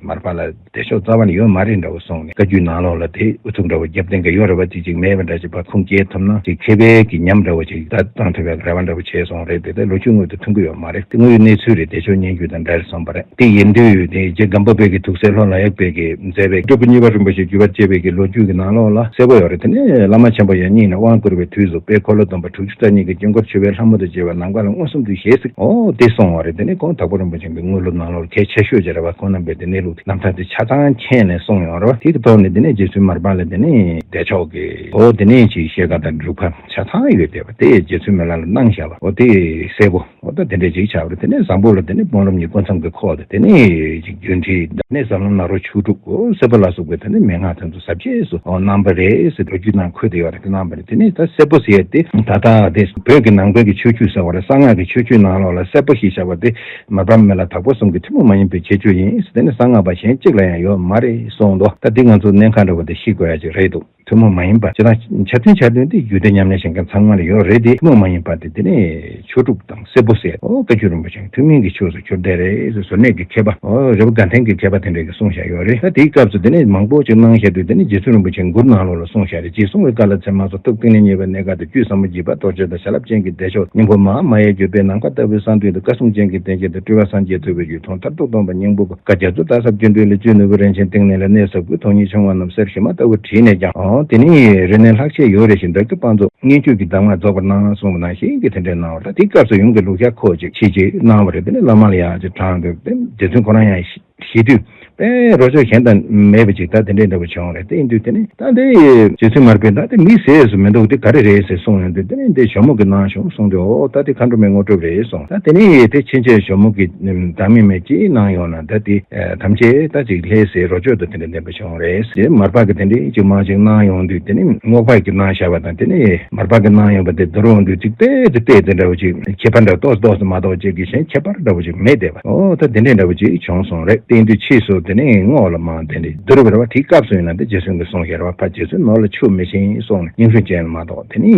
མར་པ་ལ་བདེ་མཆོག་རྩ་བ་ནས་ཡོད་མ་རེད་འདྲ་བོ་གསུངས་ནས་བཀའ་བརྒྱུད་ནང་ལོགས་ལ་དེ་ཨུ་ཚུགས་འདྲ་བོ་རྒྱབ་བསྟན་གྱི་ཡོད་རེད་བ། ཅིག་ཅིག་མེད་པ་འདྲ་ཅིག་ཕར་ཁུངས་སྐྱེལ་ཐུབ་ན་ཅིག་མཁས་པའི་གི་ཉམས་འདྲ་བོ་ཅིག་ད་བཏང་ཐུབ་པའི་རེ་བ་འདྲ་བོ་བྱས་སོང་རེད། དེ་ལྟར་ལོ་རྒྱུས་དངོས་དང་མཐུན་གྱི་ཡོད་མ་རེད། དེ་དངོས་ཡོད་གནས་ཚུལ་རེད། བདེ་མཆོག་སྙན་བརྒྱུད་དང་འདྲ་རེད་གསུངས་པ་རེད། དེ་ཡིན་དུས་དེ་རྗེ་སྒམ་པོ་པའི་གི་ཐུགས་སྲས་ལྷོ་ལ་ཡག་པའི་གི་མཛད་པའི་སྤྲུལ་སྐུ་གཉིས་པ་རིན་པོ་ཆེ་བརྒྱུད་པར་བཅས་པའི་གི་ལོ་རྒྱུས་ཀྱི་ནང་ལོགས་ལ་གསལ་པོ་ཡོད་རེད། དེ་ནས་བླ་མ་ཆེན་པོ་ཡབ་གཉིས་ནས་དབང་བསྐུར་བའི་དུས་སུ་དཔལ་འཁོར་ལོ་སྡོམ་པ་དྲུག་ཅུ་རྩ་གཉིས་ཀྱི་དཀྱིལ་འཁོར་མཆོད་པའི་ལྷ་མོ་དང་བཅས་པ་ནམ་མཁའ་ལ་མངོན་སུམ་དུ་ཞེས་གཟིགས། ཨོ་དེ་གསུངས་པ་རེད། དེ་ནས་ཁོང་དྭགས་པོ་རིན་པོ་ཆེ་གི་དངོས་སློབ་ནང་ལོགས་གལ་ཆེ་ཤོས་ཅིག་རེད་བ། ཁོང་རྣམ་པས་དེ་གནས་ལུགས་རྣམ་ཐར་དེ་ཆ་ཚང་མཁྱེན་ནས་གསུངས་ཡོང་རེད་བ། དེ་གི་ཐོག་ནས་དེ་ནས་རྗེ་བཙུན་མར་པ་ལ་དེ་ནས་བདེ་མཆོག་གི་ཨོ་དེ་ནས་ཅིག་བཤད་ག་དང་སྒྲུབ་ཁ་ཆ་ཚང་ཡོད་བསྡད་པ་དེ་རྗེ་བཙུན་མི་ལ་ལ་གནང་བཞག་པ། ཨོ་དེ་གསལ་པོ་ཨོ་ད་དེ་འདྲས་ཅིག་ཆགས་པ་རེད། དེ་ནས་བཟང་པོ་ལ་དེ་ནས་དཔོན་སློབ་གཉིས་སྐུ་མཚམས་ཀྱི་ཁོག་ཏུ་དེ་ནས་ཅིག་རྒྱུན་ཁྲིད་དེ་ནས་ཟབ་ལམ་ནཱ་རོ་ཆོས་དྲུག་ཨོ་སྲིད་པ་ལ་སོགས་པའི་དེ་ནས་མན་ངག་དེ་ཚོ་ཟབ་རྒྱས་སུ་ཨོ་གནང་པ་རེད་ཟེར་ལོ་རྒྱུས་ནང་འཁོད་དེ་ཡོད་རེད། དེ་གནང་པ་རེད། དེ་ནས་ད་སྲད་པོ་ཟེར་ཡ་དེ་ད་ལྟ་དེ་བོད་ཀྱི་ནང་པའི་གི་ཆོས་བརྒྱུད་ཟེར་བ་རེད། གསང་སྔགས་ཀྱི་ཆོས་བརྒྱུད་ནང་ལོགས་ལ་སྲད་པོ་ཞེས་བྱ་བ་དེ་མར་པ་མི་ལ་དྭགས་པོ་གསུམ་གྱི་ཐུན་མོང་མ་ཡིན་པའི་ཁྱད་ཆོས་ཡིན། དེ་ནི་གསང་སྔགས་པ་གཞན་གཅིག་ལ་ཡང་ཡོད་མ་རེད་གསུངས་འདུག་ད་འདི་ང་ཚོ་གནད་འགག་འདྲ་བོ་དེ་ཤེས་དགོས་ཡ་ཅིག་རེད་འདུག་ཐུན་མོང་མ་ཡིན་པ་ཅི་ལ་འཆར་ཅན་འཆར་ཅན་དེ་རྒྱུད་སྡེ་ཉམས་ལེན་བྱེད་མཁན་ཚང་མ་ལ་ཡོད་རེད་དེ། ཐུན་མོང་མ་ཡིན་པ་དེ་དེ་ནས་ཆོས་དྲུག་དང་སྲིད་པོ་ཟེར། ཨོ་བཀའ་བརྒྱུད་རིན་པོ་ཆེ་ཐུན་མིན་གྱི་ཆོས་སུ་གྱུར་བསྡད་རེད་ཟེར། བཟོ་གནས་ཀྱི་མཁས་པ། ཨོ་རི་བོ་དགའ་ལྡན་གྱི་མཁས་པ་དེ་འདྲས་ཀྱིས་གསུངས་བཞག་ཡོད་རེད། ད་དེའི་སྐབས་སུ་དེ་ནས་མང་པོ་ཅིག་གནང་བཞག་དུས་དེ་ནས་རྗེ་བཙུན་རིན་པོ་ཆེ་མགུར་ནང་ལོགས་ལ་གསུངས་བཞག་རེད། རྗེས་གསུངས་པའི་བཀའ་ལ་ཚད་མ་སོགས་ཐུགས་གཏིང་ནས་མཉེས་པའི་གནས་སྐབས་དུ། བཅུད་ཟབ་མོ་འཇིགས་པ་གཏོར་ཆེན་དང་། བྱིན་རླབས་ཅན་གྱི་བདེ་མཆོག་སྙིང་པོ་མ་མ་ཡལ་གྱུར་པའི་ནམ་མཁའ་ལྟ་བུའི་གསང་འདུས་དང་། བཀའ་སྲུང་ཅན་གྱི་བསྟན་བཅོས་དང་། སྤྲུལ་པ་སངས་རྒྱས་ཐུབ་པའི་རྒྱུད། མཐོང་མཐར་ཐུག་སྟོང་པ་སྙིང་པོ་པ། བཀའ་རྒྱ་མཚོ་ལྟར་ཟབ་བརྒྱུད་འདུས་ལ། བཅུད་ནོར་བུ་རིན་ཆེན་གཏིང་ནས་ལེན། གནས་ཟབ་དགུའི་དོན་གཉེར་ཕྱོགས་སྔ་རྣམས། གསེར་ཞུན་མ་ལྟ་བུར་བྲིས་ནས་ཀྱང་། ཨོ་དེ་ནི་རིག་གནས་ལྷག་ཆད་ཡོད་རེ་ཞིག་བདག་གི་དཔང་མཛོད་སྙན་བརྒྱུད་ཀྱི་གདམས་ངག་རྫོགས་པར་གནང་གསུངས་པ་ནང་བཞིན་གྱི་དེ་འདྲའི་གནང་བ་རེད། དེའི་སྐབས་སུ་ཡུམ་གྱིས་ལུག་ཤ་ཁོག་ཅིག་ཕྱིས་ཅིག་གནང་བ་རེད། དེ་ནི་བླ་མ་ལ་ཡང་ཅིག་དྲངས་འདུག་དེ་རྗེ་བཙུན་ཁོ་རང་ཡང་ཤི་ཤི་དུས་དཔེ་རོ་ཅོག་གཞན་དང་མེད་པ་ཅིག་ད་དེ་འདྲའི་འདྲ་པོ་བྱུང་རེད། དེ་ཡིན་དུས་དེ་ནི་ད་འདི་རྗེ་བཙུན་མར་པས་ད་དེ་མི་ཟས་སུ་མི་འདུག་དེ་ག་རེ་རེད་ཟེར་གསུངས་ཡོང་དུས། དེ་ནི་འདི་ཞྭ་མོ་གིས་གནང་བྱུང་གསུངས་དུས། ཨོ་ད་དེ་མཁའ་འགྲོ་མའི་དངོས་གྲུབ་རེད་གསུངས། ད་དེ་ནི་དེ་ཕྱིན་ཆད་ཞྭ་མོ་གིས་བདག་མེད་མེད་ཅིག་གནང་ཡོང་ན་ད་དེ་ཐམས་ཅད་ད་ཅིག་ལྷའི་ཟས་རོ་ཅོག་དང་དེ་འདྲ་ལྡན་པ་བྱུང་རེད་ཟེར། མར་པ་གིས་དེ་འདྲའི་ཅིག་མང་ཅིག་གནང་ཡོང་དུས། དེ་ནི་རྔོག་པ་གིས་གནང་བཞག་པ་དང་དེ་ནི་མར་པ་གིས་གནང་ཡོང་པ་དེ་བསྡུར་འོང་དུས་ཅིག་ཏོག་ཙམ་ཏོག་ཙམ་འདྲ་བོ་ཅིག་ཁྱད་པར་འདྲ་ཏོག་ཙམ་ཏོག་ཙམ་མ་གཏོགས་ཅིག་གི་གཞན་ཁྱད་པར་འདྲ་བོ་ཅིག་མེད་བསྡད་པ། ཨོ་ད་དེ་འདྲའི་འདྲ་བོ་ཅིག་བྱུང་སོང་རེད། དེ་ཡིན་དུས་ཕྱིས་སུ་དེ་ནི་རྔོག་ལ་མར་དེ་འདྲའི་བསྡུར་བ་རེད་བ། དེའི་སྐབས་སུ་ཡིན་ན་དེ་རྗེ་བཙུན་གྱིས་གསུངས་བཞག་རེད་བ། ཕ་རྗེ་བཙུན་ནོར་ལ་ཆུ་མི་ཞིང་གསུངས་ནས་སྙིང་ཧྲུལ་ཅན་མ་གཏོགས། དེ་ནི་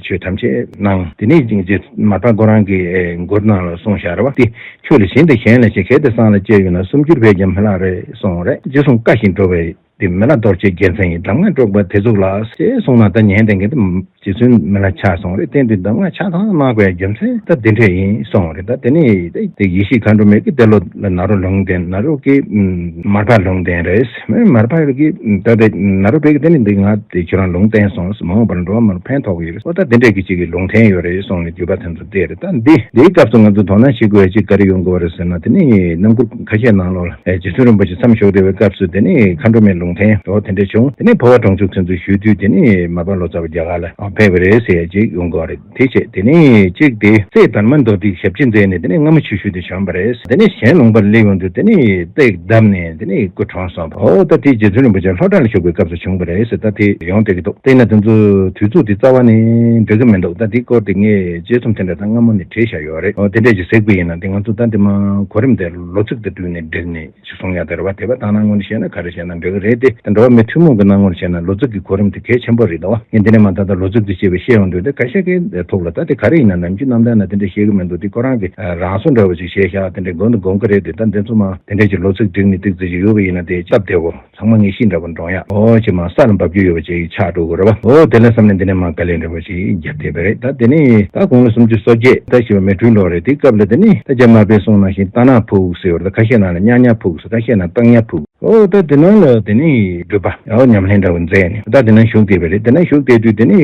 ཆོས་ཐམས་ཅད་གནང་། དེ་ནི་རྗེ་མར་པ་ཁོ་རང་གི་མགུར་ནང་ལ་གསུངས་བཞག་རེད་བ། དེ་ཁྱོད་ལས་གཞན་དང་གཞན་ལས་ཆེ། གལ་ཏེ་སངས་ལ་སྤྱད་ཡོད་ན། སུམ་འགྱུར་བས་ཀྱང་མི་ལྷག་རེད་གསུངས་རེད། རྗེས་གསུངས་བཀའ་བཞིན་སྒྲུབ་པའི་དེ་མི་ལ་རྡོ་རྗེ་རྒྱལ་མཚན་ཡིན། གདམས་ངག་སྒྲོག་པ་དེ་ཚོགས་ལ་ཞེས་གསུངས་ན། ད་ཉན་བསྡད་མཁན་དེ་རྗེ་བཙུན་མི་ལ་ཆགས་སོང་རེད། བསྟན་དུས་གདམས་ངག་ཆ་ཚང་གནང་དགོས་རྒྱུ་མཚན་ད་དེ་འདྲས་ཡིན་གསུངས་རེད། ད་དེ་ནས་དེ་ཡེ་ཤེས་མཁའ་འགྲོ་མའི་གི་དེ་ལོ་ལ་ནཱ་རོ་ལུང་བསྟན། ནཱ་རོ་གི་མར་པ་ལུང་བསྟན་རེད། མར་པ་གི་ད་དེ་ནཱ་རོ་པའི་གི་དེ་ནས་འདི་ང་དེ་ཁྱོད་རང་ལུང་བསྟན་སོང་། མ་འོངས་པར་འགྲོ་བ་མར་ཕན་ཐོགས་ཀྱི་ཡོད་རེད། ཨོ་ད་དེ་འདྲས་གི་ཅིག་གི་ལུང་བསྟན་ཡོད་རེད་གསུངས་ནས་བརྒྱུད་པ་དེ་ཚོ་བལྟས་རེད། ད་འདི་འདིའི་སྐབས་སུ་ང་ཚོ་དོ་སྣང་བྱེད་དགོས་ཡ་ཅིག་ག་རེ་ཡོང་དགོས་པ་རེད་ཟེར་ན། དེ་ནས་རྣམ་མགུར་ཁ་ཤས་ནང་ལོགས་ལ་རྗེ་བཙུན་རིན་པོ་ཆེ་མཚམས་ཞུགས་བསྡད་པའི་སྐབས་སུ་དེ་ནས་མཁའ་འགྲོ་མའི་ལུང་བསྟན་འོ་དེ་འདྲས་བྱུང་། དེ་ནས་འཕོ་བ་གྲོང་འཇུག་ཚུན་ཚོད་བཞུགས་དུས། དེ་ནས་མར་པ་ལོ་ཙཱ་བ་རྒྱ་གར་ལ་ཕེབས་པ་རེད་ཟེར་ཡ་ཅིག་ཡོང་གི་རེད། དེ་བྱས་དེ་ནས་གཅིག་དེ་སྲས་དར་མ་མདོ་སྡེའི་ཞབས་ཕྱི་མཛད་ནས་དེ་ནས་སྔ་མོ་ཆུ་ཤུལ་དུ་བྱོན་པ་རེད། དེ་ནས་གཞན་ལུང་པར་སླེབས་ཡོང་དུས་དེ་ནས་སྟེགས་བརྡབས་ནས་དེ་ནས་སྐུ་གྲོངས་སོང་བ། ཨོ་ད་དེ་རྗེ་བཙུན་རིན་པོ་ཆེ་ལྷོ་བྲག་ལ་བཞུགས་པའི་སྐབས་སུ་བྱུང་བ་རེད་ཟེར། ད་དེ་ཡོང་བསྡད་ཀྱི་འདུག་དེས་ན་དེ་ཚོ་དུས་ཚོད་དེ་རྩ་བ་ནས་འགྲིག་གི་མི་འདུག་ད་དེའི་སྐོར་དེ་ངས་དཔྱད་རྩོམ་དེ་འདྲ་ད་སྔ་མོ་ནས་བྲིས་བཞག་ཡོད་རེད། ཨོ་དེ་འདྲས་ཅིག་གཟིགས་པ་ཡིན་ན་དེ་ང་ཚོ་ད་དེ་མ་གོ་རིམ་དེ་ལོ་ཚིགས་དེ་བསྒྲིགས་ནས་འགྲིག་ནས། ཅིག་གསུང་ཡ་དེ་རེད་བ། དེ་བ་དང་སྣང་ངོ་ནས་བཤད་ན་ག་རེ་བཤད་ན་འགྲིག་གི་རེད་དེ། དེ་འགྲོ་བ་མི་ཐུན་མོང་གི་སྣང་ངོ་ནས་བཤད་ན་ལོ་ཚིགས་ཀྱི་གོ་རིམ་དེ་གལ་ཆེན་པོ་རེད་དོ། ངས་འདི་ནས་མ་ད་ལྟ་ལོ་ཚིགས་དེ་བཤད་པའི་བཤད་ཡོང་དུས་དེ་ཁ་ཤས་ཀྱི་ཐུགས་ལ་ད་དེ་ག་རེ་ཡིན་ན་ནམ་རྒྱུན་རྣམ་ཐར་ན་དེ་འདྲ་བཤད་གི་མི་འདུག་དེ་ཁོ་རང་གི་རང་སོ་འདྲ་བོ་ཅིག་བཤད་ཤག་དེ་འདྲ་དགོས་འདུག་དགོངས་ཀྱི་རེད་དེ། ད་འདི་ཚོ་མ་དེ་འདྲ་ཅིག་ལོ་ཚིགས་བསྒྲིགས་ནས་ཏིག་ཙི་ཅིག་ཡོད་པ་ཡིན་ན་དེ་སྟབས་བདེ་བོ། ཚང་མ་ངེས་ཤེས་འདྲ་པོ་འདྲོང་ཡ། ཨོ་ཅེ་མ་ས་ལ་འབབ་རྒྱུ་ཡོད་པ་ཅིག་ཆགས་འགྲོ་གི་རེད་བ། ཨོ་དེ་ལ་བསམ་ནས་འདི་ནས་མ་དཀའ་ལས་འདྲ་པོ་ཅིག་བརྒྱབ་བསྡད་པ་རེད། ད་དེ་ནས་ད་དགུང་ལོ་སུམ་ཅུ་སོ་བརྒྱད་ད་ཞེས་པ་མེ་སྤྲུལ་ལོ་རེད། དེའི་སྐབས་ལ་དེ་ནས་ད་རྒྱ་མར་པས་གསུངས་ནང་བཞིན་རྟ་ནག་ཕུག་ཟེར་བ་རེད། ད་ཁ་ཤས་ནང་ལ་གཉའ་གཉའ་ཕུག་ཟེར། ཁ་ཤས་ནང་རྟ་གཉའ་ཕུག་ཨོ་ད་དེ་ནང་ལ་དེ་ནས་སྒྲུབ་པ་ཨོ་ཉམས་ལེན་འདྲ་པོ་མཛད་ནས་ད་དེ་ནང་བཞུགས་བསྡད་པ་རེད། དེ་ནང་བཞུགས་བསྡད་དུས་དེ་ནས་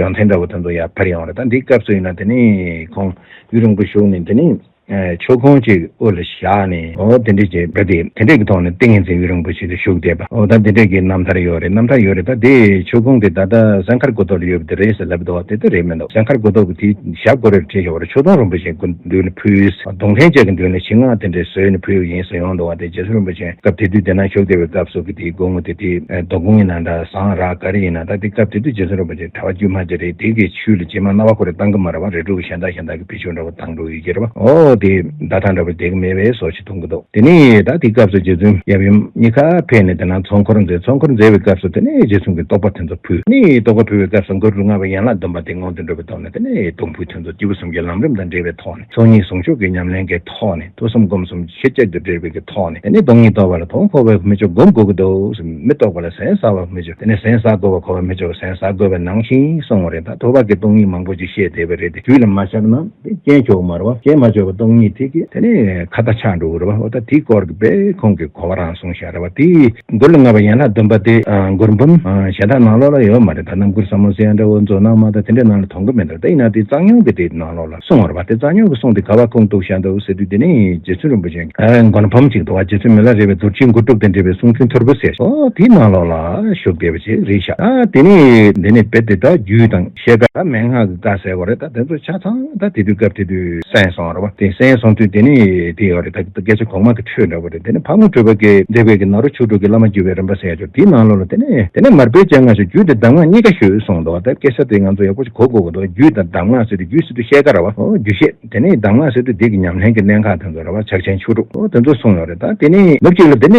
ཡོན་ཏན་འདྲ་པོ་དེ་ཚོ་ཡར་འཕར་ཡོང་རེད། ད་འདིའི་སྐབས་སུ་ཡིན་ན་དེ་ནས་ཁོང་ཡུན་རིང་པོ་བཞུགས་ནས་དེ་ནས། ཨེ་མཆོད་ཁང་ཅིག་དབུ་ལ་བཞག་ནས། ཨོ་དེ་འདྲ་ཅིག་བྱས་ཏེ་དེ་འདྲས་ཀྱི་ཐོག་ནས་ཏིང་ངེ་འཛིན་ཡུན་རིང་པོ་ཞིག་ཏུ་བཞུགས་བསྡད་པ། ཨོ་ད་དེ་འདྲས་ཀྱི་རྣམ་ཐར་ཡོད་རེད། རྣམ་ཐར་ཡོད་རེད། ད་དེ་མཆོད་ཁང་དེ་ད་ལྟ་སན་མཁར་དགུ་ཐོག་ལ་ཡོད་པ་དེ་རེད་ཟེར་ལབ་འདུག་དེ་ད་རེད་མི་འདུག་སན་མཁར་དགུ་ཐོག་གི་དེ་ཞབས་སྒོ་རེར་བྲིས་བཞག་པ་རེད། མཆོད་སྡོང་རིན་པོ་ཆེ་གི་མདུན་ལ་ཕུལ། གདུང་རྟེན་བཅས་ཀྱི་མདུན་ལ་ཞིམ་མངར་དེ་འདྲས་བཟོས་ནས་ཕུལ་བ་ཡིན་ཟེར་ཡོང་འདུག་བ། དེ་རྗེ་བཙུན་རིན་པོ་ཆེ་སྐབས་དེ་དུས་དེ་ན་བཞུགས་བསྡད་པའི་སྐབས་སུ་གི་དེའི་སྒོ་ངོ་དེ་དེ་རྡོ་ཀུན་ཡིན་ན་འདྲ་ཟངས་རག་ག་རེ་ཡིན་ན། ད་དེ་སྐབས་དེ་དུས་རྗེ་བཙུན་རིན་པོ་ཆེ་གྲྭ་པ་དཀྱུས་མ་ཅིག་རེད། དེ་གི་ཤུལ་ལ་རྗེས་མ་སྣང་བ་ཁོ་རེ་བཏང་གི་མ་རེད་བ། རས་འབྲུ་གཞན་དག་གཞན་དག་གི་བེད་སྤྱོད་འདྲ་བོ་བཏང་འགྲོ་ཡི་གེ་རེད་བ། ཨོ་དེ་ཟླ་ཐང་འདྲ་བོ་བསྡད་གི་མེད་པའི་བཟོ་ཞིག་མཐོང་གི་འདུག་དེ་ནས་ད་དེ་སྐབས་སུ་རྗེ་བཙུན་ཡབ་ཡུམ་གཉིས་ཀ་ཕེབས་ནས་དེ་ན་ཚོགས་འཁོར་མཛད། ཚོགས་འཁོར་མཛད་པའི་སྐབས་སུ་དེ་ནས་རྗེ་བཙུན་གྱིས་རྟོགས་པ་དེ་ཚོ་ཕུལ། ནས་རྟོགས་པ་ཕུལ་བའི་སྐབས་སུ་མགོན་པོ་ལྔ་པའི་ཡན་ལག་བདུན་པ་དེ་ངང་དུ་འགྲོ་བའི་ཐོག་ནས་དེ་ནས་སྡོང་པོའི་དོན་རྫོགས་སྐྱེས་བུ་གསུམ་གྱི་ལམ་རིམ་དང་འབྲེལ་བའི་ཐོག་ནས་ཚོགས་གཉིས་ཟུང་འཇུག་གི་ཉམས་ལེན་གྱི་ཐོག་ནས་ཐོས་བསམ་སྒོམ་གསུམ་ཤེས་བྱ་དང་འབྲེལ་བའི་གི་ཐོག་ནས། དེ་ནས་སྟོང་ཉིད་རྟོགས་པ་ལ་དོ་ཁོ་བའི་མི་ཆོག་སྒོམ་དགོས་ཀྱི་འདུག་མི་རྟོགས་པ་ལ་ཟན་ཟ་བ་མི་ཆོག་དེ་ནས་ཟན་ཟ་དགོས་པ་ཁོ་བ་མི་ཆོག་ཟན་ཟ་དགོས་པ་ནང་བཞིན་གསུངས་པ་རེད། ད་ཐོས་པ་གི་སྟོང་ཉིད་མང་པོ་ཅིག་བཤད་བསྡད་པ་རེད་དེ། རྒྱུད་ལ་མ་ཤར་ན་དེ་རྐྱེན་ཆོག་མ་རེད་བ། རྐྱེན་མ་ཆོག་པ་སྟོང་ཉིད་དེ་གི་དེ་ནས་ཁ་ཏ་ཆགས་འགྲོ་གི་རེད་བ། འོ་ད་དེའི་སྐོར་གི་དཔེ་ཁོང་གི་གོ་བ་རང་གསུངས་བཞག་རེད་བ། དེ་མགུར་ལྔ་པ་ཡན་ལག་བདུན་པ་དེ་མགུར་འབུམ་གཞན་དག་ནང་ལོགས་ལ་ཡོད་མ་རེད། ད་རྣམ་མགུར་ཟབ་མོ་ཟེར་ཡ་འདྲ་བོ་མཛོད་ནང་མ་ད་དེ་འདྲའི་ནང་ལ་མཐོང་གི་མེད་འདུག་ད་ཡིན་ན་དེ་རྩ་རྙིང་གི་དེ་ནང་ལོགས་ལ་གསུངས་པ་རེད་བ། དེ་རྩ་རྙིང་གི་གསུང་དེ་ག་བ་ཁུངས་གཏུགས་བཞག་འདུག་ཟེར་དུས་དེ་ནས་རྗེ་བཙུན་རིན་པོ་ཆེ་མགོན་འབུམ་ཅིག་འདུག་བ། རྗེ་བཙུན་མི་ལ་རས་པའི་རྡོ་རྗེའི་མགུར་དྲུག་དང་འབྲེལ་བའི་གསུང་རྒྱུན་ཐོར་བུ་ཟེར། ཨོ་དེའི་ནང་ལོགས་ལ་བཞུགས་བསྡད་པ་ཅིག་རེད་ཤག་ཨ་དེ་ནས་འདི་ནས་རྦད་དེ་ད་རྒྱུད་དང་བཤད་གྲྭ་མན་ངག་གི་བཀའ་ཟེར་བ་རེད། ད་དེ་ཚོ་ཆ་ཚང་ད་དེ་དུས་སྐབས་དེ་དུས་གསན་སོང་བ་རེད་བ། དེ་ གསན་སོང་དུས་དེ་ནི་དེ་ཡོད་རེད། ད་སྐད་ཆ་གོང་མ་གི་འཕྲོས་འདྲ་པོ་རེད། དེ་ནི་ཕག་མོ་གྲུ་པ་གི་མཛད་པའི་གི་ནཱ་རོ་ཆོས་དྲུག་གི་བླ་མ་བརྒྱུད་པའི་རིམ་པ་ཟེར་ཡ་ཅིག་དེའི་ནང་ལོགས་ལ་དེ་ནི་དེ་ནི་མར་པའི་སྤྱན་སྔ་ཞིག་རྒྱུད་དེ་གདམས་ངག་གཉིས་ཀ་ཞུས་སོང་འདུག་ད་སྐད་ཆ་དེ་ང་ཚོ་ཡག་པོ་ཞིག་གོ་དགོས་ཀྱི་འདུག་རྒྱུད་དང་གདམས་ངག་ཟེར་དུས་རྒྱུད་ཟེར་དུས་བཤད་ཀ་ར་བ། ཨོ་རྒྱུད་བཤད། དེ་ནས་གདམས་ངག་ཟེར་དུས་འདི་གི་ཉམས་ལེན་གྱི་གནད་འགག་དེ་ཚོ་ར་བ་ཕྱག་ཆེན་མཆོག་གྲུབ། ཨོ་དེ་ཚོ་གསུངས་ཡོད་རེད། ད་དེ་ནས་ནུབ་གཅིག་ལ་དེ་ནས་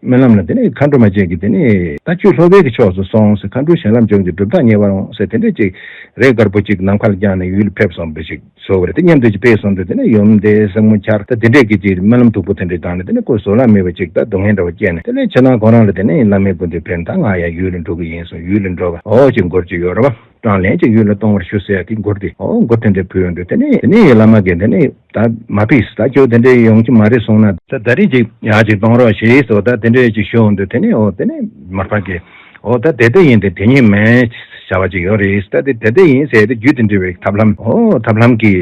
སྨོན་ལམ་ལ་དེ་ནས་མཁའ་འགྲོ་མ་བཅས་ཀྱིས་དེ་ནས་ད་ཁྱོད་ལྷོ་པའི་གི་ཕྱོགས་སུ་སོང་ཟེར། མཁའ་འགྲོ་གཞན་ལམ་སྦྱོང་གི་གྲུབ་རྟགས་ངེས་པར་འོང་ཟེར། དེ་འདྲས་ཅིག་རས་དཀར་པོ་ཅིག་ནམ་མཁའ་ལ་བརྐྱངས་ནས་ཡུལ་ལ་ཕེབས་སོང་བ་ཞིག་བཟོ་བ་རེད། དེ་མཉམ་དུ་ཅིག་ཕེབས་སོང་དུས་དེ་ནས་ཡུམ་དེ་སྲིང་མོ་ཆར་ད་དེ་འདྲས་ཀྱི་ཅིག་སྨོན་ལམ་སྡུག་པོ་དེ་འདྲས་བཏང་ནས་དེ་ནས་ཁོ་བཟོད་གླགས་མེད་པ་ཅིག་ད་སྡུག་བསྔལ་འདྲ་བ་སྐྱེས་ནས་དེ་ནས་ཕྱི་ནང་ཁོ་རང་ལ་དེ་ནས་བླ་མའི་སྐུ་མདུན་ཕེབས། ད་ང་ཡང་ཡུལ་ལ་འགྲོ་གི་ཡིན་གསུངས། ཡུལ་ལ་འགྲོ་བ་ཨོ་ཅིག་མགུར་ཅིག་ཡོད་རེད་བ། གྲངས་ལན་གཅིག་ཡུལ་ལ་གཏོང་བར་ཞུ་ཟེར་ཡ་དེ་མགུར་དེ། ཨོ་མགུར་དེ་འདྲ་ཕུལ་ཡོང་དུས་དེ་ནས་དེ་ནས་བླ་མ་གིས་དེ་ནས་ད་མ་ཕེབས། ད་ཁྱོད་དེ་འདྲ་ཡོང་གི་མ་རེད་གསུངས་ན། ད་ད་རིང་ཅིག་ཡག་ཅིག་གཏོང་རོགས་ཞེས་སོ། ད་དེ་འདྲ་ཅིག་ཞུ་ཡོང་དུས་དེ་ནས་ཨོ་དེ་ནས་མར་པ་གིས་ཨོ་ད་དེ་ལྟ་ཡིན་ཏེ་དེ་ཉིད་མིན་བྱ་བ་ཅིག་ཡོད་རེད། ད་དེ་དེ་ལྟ་ཡིན་ཟེར་ཏེ་རྒྱུད་དེ་འདྲ་བའི་ཐབས་ལམ། ཨོ་ཐབས་ལམ་གྱི་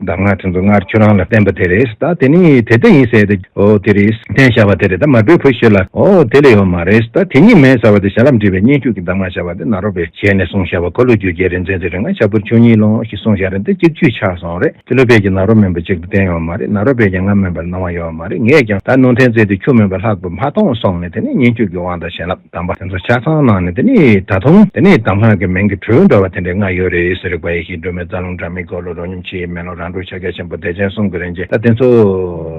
གདམས་ངག་དེ་ཚོ་སྔར་ཁྱོད་རང་ལ་བསྟན་པ་དེ་རེད། ད་དེ་ནས་དེ་ལྟ་ཡིན་ཟེར་ཏེ་ཨོ་དེ་རེད་བསྟན་བཞག་པ་དེ་རེད། ད་མར་པའི་བུ་ཞིག་ལ་ཨོ་དེ་ལས་ཡོད་མ་རེད། ད་དེ་ཉིད་མིན་ཟེར་བ་དེ་ཞལ་ལམ་འདྲི་བའི་སྙན་བརྒྱུད་ཀྱི་གདམས་ངག་བྱ་བ་དེ་ནཱ་རོ་པའི་ཞལ་ནས་གསུངས་བཞག་པ། འཁོར་ལོས་སྒྱུར་བྱེད་རིག་འཛིན་ཚེ་རིང་ལ། ཞབས་ཀྱུར་ཆུ་གཉིས་ལོངས་ཞེས་གསུངས་བཞག་རེད། འདི་གཅིག་བརྒྱུད་ཆགས་སོང་རེད། ཏི་ལོ་པས་ཀྱང་ནཱ་རོ་མིན་པ་གཅིག་ཏུ་བསྟན་ཡོད་མ་རེད། ནཱ་རོ་པས་ཀྱང་ང་མིན་པར་སྣང་བ་ཡོད་མ་རེད། ངས་ཀྱང་ད་ནང་བསྟན་བཙལ་དུས་ཁྱོད་མིན་པ་ལྷག་པར་མ་མཐོང་གསུངས་ནས་དེ་ནས་སྙན་བརྒྱུད་ཀྱི་དབང་དང་བྱིན་རླབས་གདམས་པ་དེ་ཚོ་ཆ་ཚང་གནང་ནས་དེ་ནས་ད་དུང་དེ་ནས་གདམས་ངག་གི་མིང་གི་འགྲོས་འདྲ་བ་དེ་འདྲའི་ལྔ་ཡོད་རེད་ཟེར། རིག་པ་ཡེ་ཤེས་སྒྲོན་མེ། རྩ་རླུང་སྒྲ་མེད། འཁོར་ལོ་རོ་སྙོམས། ཆོས་དབྱིངས་མེ་ལོང་། རང་གྲོལ་ཕྱག་རྒྱ་ཆེན་པོ། བདེ་ཆེན་གསུམ་གྱི་རིན་ཆེན། ད་དེ་ཚོ་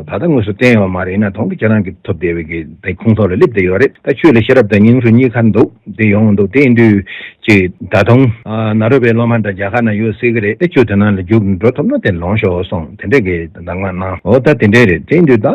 ད་ལྟ་དངོས་སུ་བསྟན་ཡོད་མ་རེད། ཡིན་ན་དོན་གྱི་ཁྱེད་རང་གིས་ཐོབ་བསྡད་པའི་གི་དེ་ཁོང་ཐོག་ལ་སླེབས་བསྡད་ཡོད་རེད། ད་ཆོས་ལ་ཤེས་རབ་དང་སྙིང་རུས་གཉིས་ཀ་འདུག་དེ་ཡོང་འདུག་དེ་ཡིན་དུས་ཅིག་ད་དུང་ཨ་ནཱ་རོ་པའི་སློབ་མ་འདྲ་རྒྱ་གར་ན་ཡོད་སྲིད་ཀྱི་རེད། དེ་ཆོས་དེ་ནང་ལ་རྒྱུགས་འགྲོ་ཐུབ་ན་དེ་ལོངས་ཤོག་གསུངས། དེ་འདྲས་ཀྱི་གདམས་ངག་གནང་། འོ་ད་དེ་འདྲས་རེད། དེ་ཡིན་དུས་ད་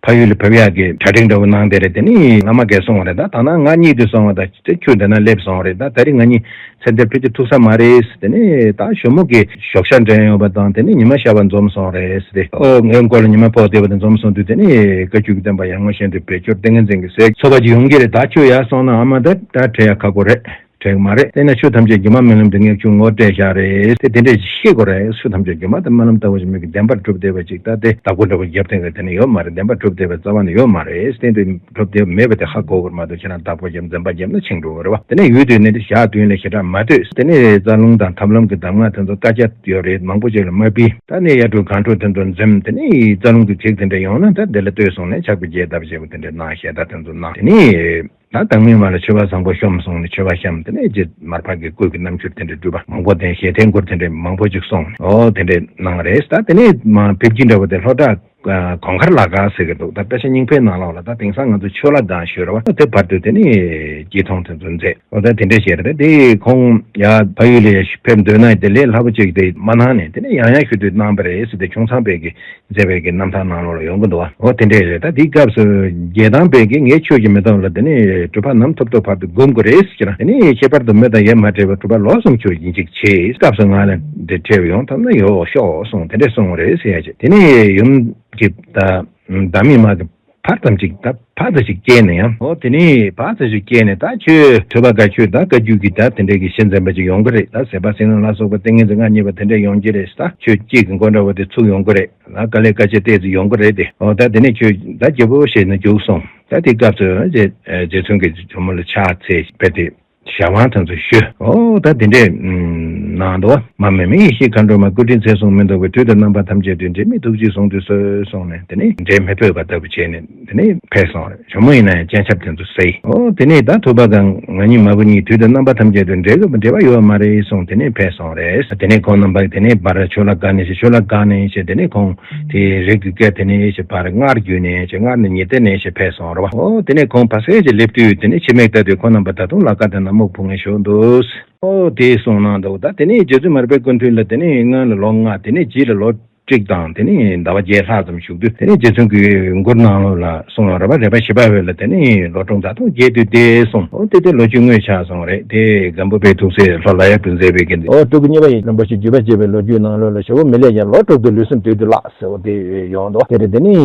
ཕ་ཡུལ་ལ་བབས་ཡག་གི་གྲ་སྒྲིག་འདྲ་བོ་གནང་བསྡད་རེད། དེ་ནི་བླ་མ་གིས་གསུངས་པ་རེད། ད་ད་ནང་ང་གཉིད་དུ་སོང་བ་དང་དེ་ཆོས་དེ་ན་སླེབས་སོང་བ་རེད། ད་ད་རིང་ང་གཉིད་ཚེ་འདིར་ཕེབས་ཀྱི་ཐུག་ས་མ་རེད། དེ་ནས་ད་ཞོགས་མོ་གི་ཞོགས་ཇ་འདྲེན་ཡོང་བ་དང་དེ་ནས་ཉི་མ་ཤར་བ་འཛོམས་སོང་རེད་ཟེར་ཏེ། ཨོ་ངའི་མགོ་ལ་ཉི་མ་ཕོག་བསྡད་པ་དེ་འཛོམས་སོང་དུས་དེ་ནས་བཀའ་བརྒྱུད་ཀྱི་བསྟན་པ་ཡར་ངོ་བཞིན་དུ་བེད་སྤྱོད་ཏིང་ངེ་འཛིན་གྱི་ཟས་ཚོ་བ་ཅིག་ཡོང་གི་རེད། ད་ཁྱོད་ཡར་སོང་ན་ཨ་མ་ད་ད་བྲེལ་ཡག་ཁག་པོ་རེད། བྲེལ་གི་མ་རེད། དེས་ན་ཆོས་ཐམས་ཅད་སྒྱུ་མ་སྨོན་ལམ་དེ་ངས་ཁྱོད་ངོ་སྤྲད་བཞག་རེད་དེ་དེ་འདྲས་ཤེས་དགོས་རེད། ཆོས་ཐམས་ཅད་སྒྱུ་མ་དང་སྨོན་ལམ་ལྟ་བུ་ཞིག་མི་གི་བདེན་པར་གྲུབ་བསྡད་པ་ཅིག་ད་དེ་བདག་པོ་འདྲ་པོ་རྒྱབ་སྟེང་གི་དེ་ནས་ཡོད་མ་རེད། བདེན་པར་གྲུབ་བསྡད་པའི་རྩ་བ་ནས་ཡོད་མ་རེད། བསྟན་དུ་གྲུབ་བསྡད་མེད་པ་དེ་ཧ་གོ་དགོས་མ་གཏོགས་ཁྱེད་རང་བདག་པོ་རྒྱབ་འཛེམ་པ་རྒྱབ་ན་ཆིངས་འགྲོ་གི་རེད་བ། དེ་ནས་ཡུལ་དུས་ནས་ཞག་བདུན་ལས་ཞེ་དྲག་མ་སྡོད། དེ་ནས་རྩ་རླུང་དང་ཐབས་ལམ་གྱི་གདམས་ངག་དེ་ཚོ་བཀའ་རྒྱ་ཡོད་རེད། མང་པོ་ཅིག་ལ་མ་ཕུལ། ད་ནས་ཡར་འགྲོ་གང་འགྲོ་དེ་ཚོ་འཛེམ། དེ་ནས་རྩ་རླུང་གི་ཚིག་དེ་འདྲ་ཡོང་ན་ད་དེ་ལ་ལྟོས་གསུངས་ནས་ཕྱག་དཔེ་རྒྱས་བཏབ་བྱས་པ་དེ་འདྲ་གནང་། ཞལ་ཏ་དེ་ཚོ་གནང་། དེ་ནས། ད་བདག་མེད་མ་ལ་མཆོད་པ་བཟང་པོ་ཤོམ་གསུངས་ནས་མཆོད་པ་བཤམས། དེ་ནས་རྗེ་མར་པ་གི་སྐུ་གི་རྣམ་འགྱུར་དེ་འདྲ་སྒྲུབ་པ་མང་པོ་དང་ཞལ་ཐེངས་མགུར་དེ་འདྲ་མང་པོ་ཅིག་གསུངས་ནས་ཨོ་དེ་འདྲ་གནང་རེད། ད་དེ་ནས་མ་ཕེབས་ཀྱི་འདྲ་བོ་དེ་ལྷོ་བྲག་གོང་མཁར་ལ་དགའ་ཟེར་གི་འདུག་ད་དཔེ་ཆ་རྙིང་པའི་ནང་ལོགས་ལ་ད་དེང་སང་ང་ཚོ་ཆོས་ལ་དགའ་ཞུ་ར་བ། དེ་བར་དུ་དེ་ནས་སྐྱིད་ཐོང་དེ་ཚོ་མཛད། ཨོ་ད་དེ་འདྲ་བྱས་རེད། དེ་ཁོང་ཡ་ཕ་ཡུལ་ལ་ཕེབས་འདོད་ན་དེ་ལས་སླ་པོ་ཅིག་དེ་མ་གནང་ནས་དེ་ནས་ཡང་ཡང་ཞུ་དུས་གནང་པ་རེད་ཟེར་ཏེ་ཁྱུང་ཚང་པས་གི་མཛད་པའི་གི་རྣམ་ཐར་ནང་ལོགས་ལ་ཡོང་གི་འདུག་བ། འོ་དེ་འདྲས་རེད། ད་དེའི་སྐབས་སུ་རྒྱལ་ཐང་པས་གི་ངའི་ཆོས་ཀྱི་མེ་ཏོག་ལ་དེ་ནས་གྲུབ་པ་ནམ་ཐོབ་ཐོབ་བར་དུ་སྒོམ་དགོས་རེད་ཟེར། དེ་ནས་ཁྱད་པར་དུ་མི་དང་ཡ་མ་བྲལ་བའི་གྲུབ་པ་ལོ་གསུམ་ཆོས་ཡིན་གཅིག་བྱེད། སྐབས་སུ་ང་ལ་འདི་འཕྲད་ཡོང་ཐུབ་ན་ཡོད་ཤོག་གསུངས། དེ་འདྲས་གསུངས་རེད་ཟེར་ཡ་ཅིག་དེ་ནས་ཡུམ་གྱི་ད་བདག་མེད་མ་གི་ཕར་ཙམ་ཅིག་ད་ཕར་ཙམ་ཅིག་སྐྱེས་ནས་ཡང་། འོ་དེ་ནས་ཕར་ཙམ་ཅིག་སྐྱེས་ནས་ད་ཁྱོད་ཐོས་པ་དགའ་ཆོས་ད་བཀའ་བརྒྱུད་ཀྱི་ད་དེ་འདྲས་ཀྱི་ཤེས་འཛིན་པ་ཅིག་ཡོང་གི་རེད། ད་ཟད་པ་སེམས་ལ་སོགས་པ་ཏིང་ངེ་འཛིན་ལྔ་རྙེད་པ་དེ་འདྲས་ཡོང་གི་རེད། ད་ཁྱོད་གཅིག་གི་མགོ་འདྲ་བོ་དེ་ཚུགས་ཡོང་གི་རེད། ད་དཀའ་ལས་དཀའ་སྤྱད་ཏོག་ཙམ་ཡོང་གི་རེད་དེ། འོ་ད་དེ་ནས་ཁྱོད་ད་རྒྱལ་པོ་བྱས་ནས་རྒྱུགས་སོང་། ད་དེ་སྐབས་སུ་རྗེ་རྗེ་བཙུན་གྱི་ཇོ་མོ་ལ་ཕྱག་འཚལ་བས་ཏེ་ཞལ་དབང་དེ་ཚོ་ཞུ། འོ་ད་དེ་འདྲས་གནང་འདུག་མ་མེད་མི་ཡེ་ཤེས་མཁའ་འགྲོ་མ། སྐུ་དྲིན་མཚན་བཟུང་མི་འདོར་བའི། དུས་དང་རྣམ་པ་ཐམས་ཅད་དུ། འབྲལ་མེད་ཐུགས་རྗེས་བཟུང་དུ་གསོལ་གསུངས་ནས་དེ་ནས་འབྲལ་མི་ཕོད་པ་ལྟ་བུ་བྱས་ནས་དེ་ནས་ཕེབས་སོང་རེད། ཇོ་མོ་ཡིན་ན་ཡང་སྤྱན་ཆབ་དེ་ཚོ་གསོལ། འོ་དེ་ནས་ད་ཐོས་པ་དང་ང་གཉིས་མ་བུ་གཉིས་དུས་དང་རྣམ་པ་ཐམས་ཅད་དུ་འབྲལ་དགོས་པ་འབྲལ་བ་ཡོད་མ་རེད་གསུངས། དེ་ནས་ཕེབས་སོང་རེད། དེ་ནས་ཁོང་རྣམ་པ་དེ་ནས་བར་ཆོས་ལ་དགའ་ནས་ཞེས་ཆོས་ལ་དགའ་ནས་ཞེས་དེ་ནས་ཁོང་དེ་རིགས་ཀྱི་སྐད་དེ་ནས་ཞེས་བར་སྔར་བརྒྱུད་ནས་ཞེས་སྔར་ནས་ཉི་ཟླ་ནས་ཞེས་ཕེབས་སོང་རེད་བ། འོ་དེ་ནས་ཁོང་ཕ་སེ་ཞེས་སླེབས་དུས་དེ་ནས་ཕྱི་མིག་ལྟ་དུས་ཁོང་རྣམ་པ་ད་དུང་ལ་དགའ་དང་ན་སྨུག་ཕུང་ངེ་བཞུགས་འདུག་འོ་དེ་གསུངས་གནང་འདུག་ད་དེ་ནས་རྗེ་བཙུན་མར་པའི་སྐུ་མདུན་ལ་དེ་ནས་སྔོན་ལ་ལོ་ལྔ། དེ་ནས་རྗེས་ལ་ལོ་དྲུག་དང་དེ་ནས་ཟླ་བ་བརྒྱད་ལྷག་ཙམ་བཞུགས་དུས་དེ་ནས་རྗེ་བཙུན་གྱི་མགུར་ནང་ལོགས་ལ་གསུངས་ཡོད་རེད་བ། རས་པ་ཞི་བ་འོད་ལ་དེ་ནས་ལོ་དྲུག་ད་དུང་རྒྱས་དུས་ཏེ་གསུངས། འོ་དེ་དེ་ལོ་རྒྱུས་དངོས་ཆགས་སོང་རེད། དེ་སྒམ་པོ་པའི་ཐུགས་སྲས་ལྷོ་ལ་ཡག་ཏུ་མཛད་པའི་གི་འོ་སྤྲུལ་སྐུ་གཉིས་པ་ཡི་རིན་པོ་ཆེ་བརྒྱུད་པ་ཅེས་པའི་ལོ་རྒྱུས་ནང་ལོགས་ལ་ཞེ་པོ་མི་ལས་ཀྱང་ལོ་དྲུག་ཏུ་ལུས་སེམས་དུས་དུ་བརླག་ཟེར་བ་དེ་ཡོང་འདུག་དེ་རེད། དེ་ནས་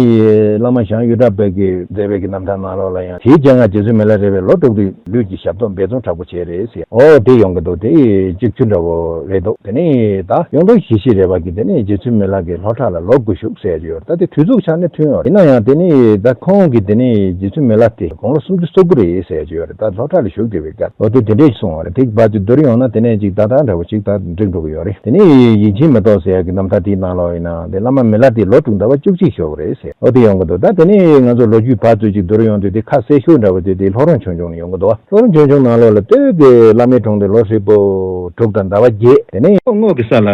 བླ་མ་ཞང་གཡུ་བྲག་པ་གིས་མཛད་པའི་གི་རྣམ་ཐར་ནང་ལོགས་ལ་ཡང་དེའི་སྤྱན་སྔར་རྗེ་བཙུན་མི་ལ་རས་པས་ལོ་དྲུག་ཏུ་ལུས་ཀྱི་ཞབས་ཏོག་འབད་བརྩོན་དྲག་པོ་བྱས་རེད་ཟེར། ཨོ་དེ་ཡོང་གི་འདུག་དེ་གཅིག་ཆུ་འདྲ་བོ་རེད་འདུག་དེ་ནས་ད་གཡུང་དྲུང་ཞི་བྱེད་རས་པ་གིས་དེ་ནས་རྗེ་བཙུན་མི་ལ་གི་ ལྷོ་བྲག་ལ་ལོག་དགོས་ཞུགས་ཟེར་གྱི་ཡོད་རེད། ད་དེ་དུས་ཚོད་ཆགས་ནས་ཐོན་ཡོད་རེད། ཡིན་ན་ཡང་དེ་ནི་ད་ཁོང་གི་དེ་ནི་རྗེ་བཙུན་མི་ལ་དེ་དགུང་ལོ་སུམ་ཅུ་སོ་དགུ་རེད་ཟེར་གྱི་ཡོད་རེད། ད་ལྷོ་བྲག་ལ་བཞུགས་བསྡད་པའི་སྐབས་འོ་དེ་དེ་འདྲས་གསུངས་པ་རེད། དེ་བར་དུ་བསྡུར་ཡོང་ན་དེ་ནས་ཅིག་ད་ལྟ་འདྲ་བོ་ཅིག་ད་འགྲིག་འགྲོ་གི་ཡོད་རེད། དེ་ནི་ཡིད་ཆེས་མེ་ཏོག་ཟེར་ཡག་གི་རྣམ་ཐར་དེའི་ནང་ལོགས་ཡིན་ན་དེ་བླ་མ་མི་ལ་དེ་ལོ་དྲུག་ཟླ་བ་བཅུ་གཅིག་བཞུགས་པ་རེད་ཟེར། འོ་དེ་ཡོང་གི་འདུག་ད་དེ་ནི་ང་ཚོ་ལོ་རྒྱུས་བར་དུ་ཅིག་བསྡུར་ཡོང་དུས་དེ་ཁ་གསལ་ཤོས་འདྲ་བོ་དེ་དེ་ལྷོ་རོང་ཆོས་འབྱུང་ནས་ཡོང་གི་འདུག་ལྷོ་རོང་ཆོས་འབྱུང་ནང་ལོགས་ལ་སྟོད་ཀྱི་བླ་མའི་དྲུང་དུ་ལོ་ཧྲིལ་པོ་དྲུག་དང་ཟླ་བ་བརྒྱད། དེ་ནས་སྔོ་གི་ས་ལ་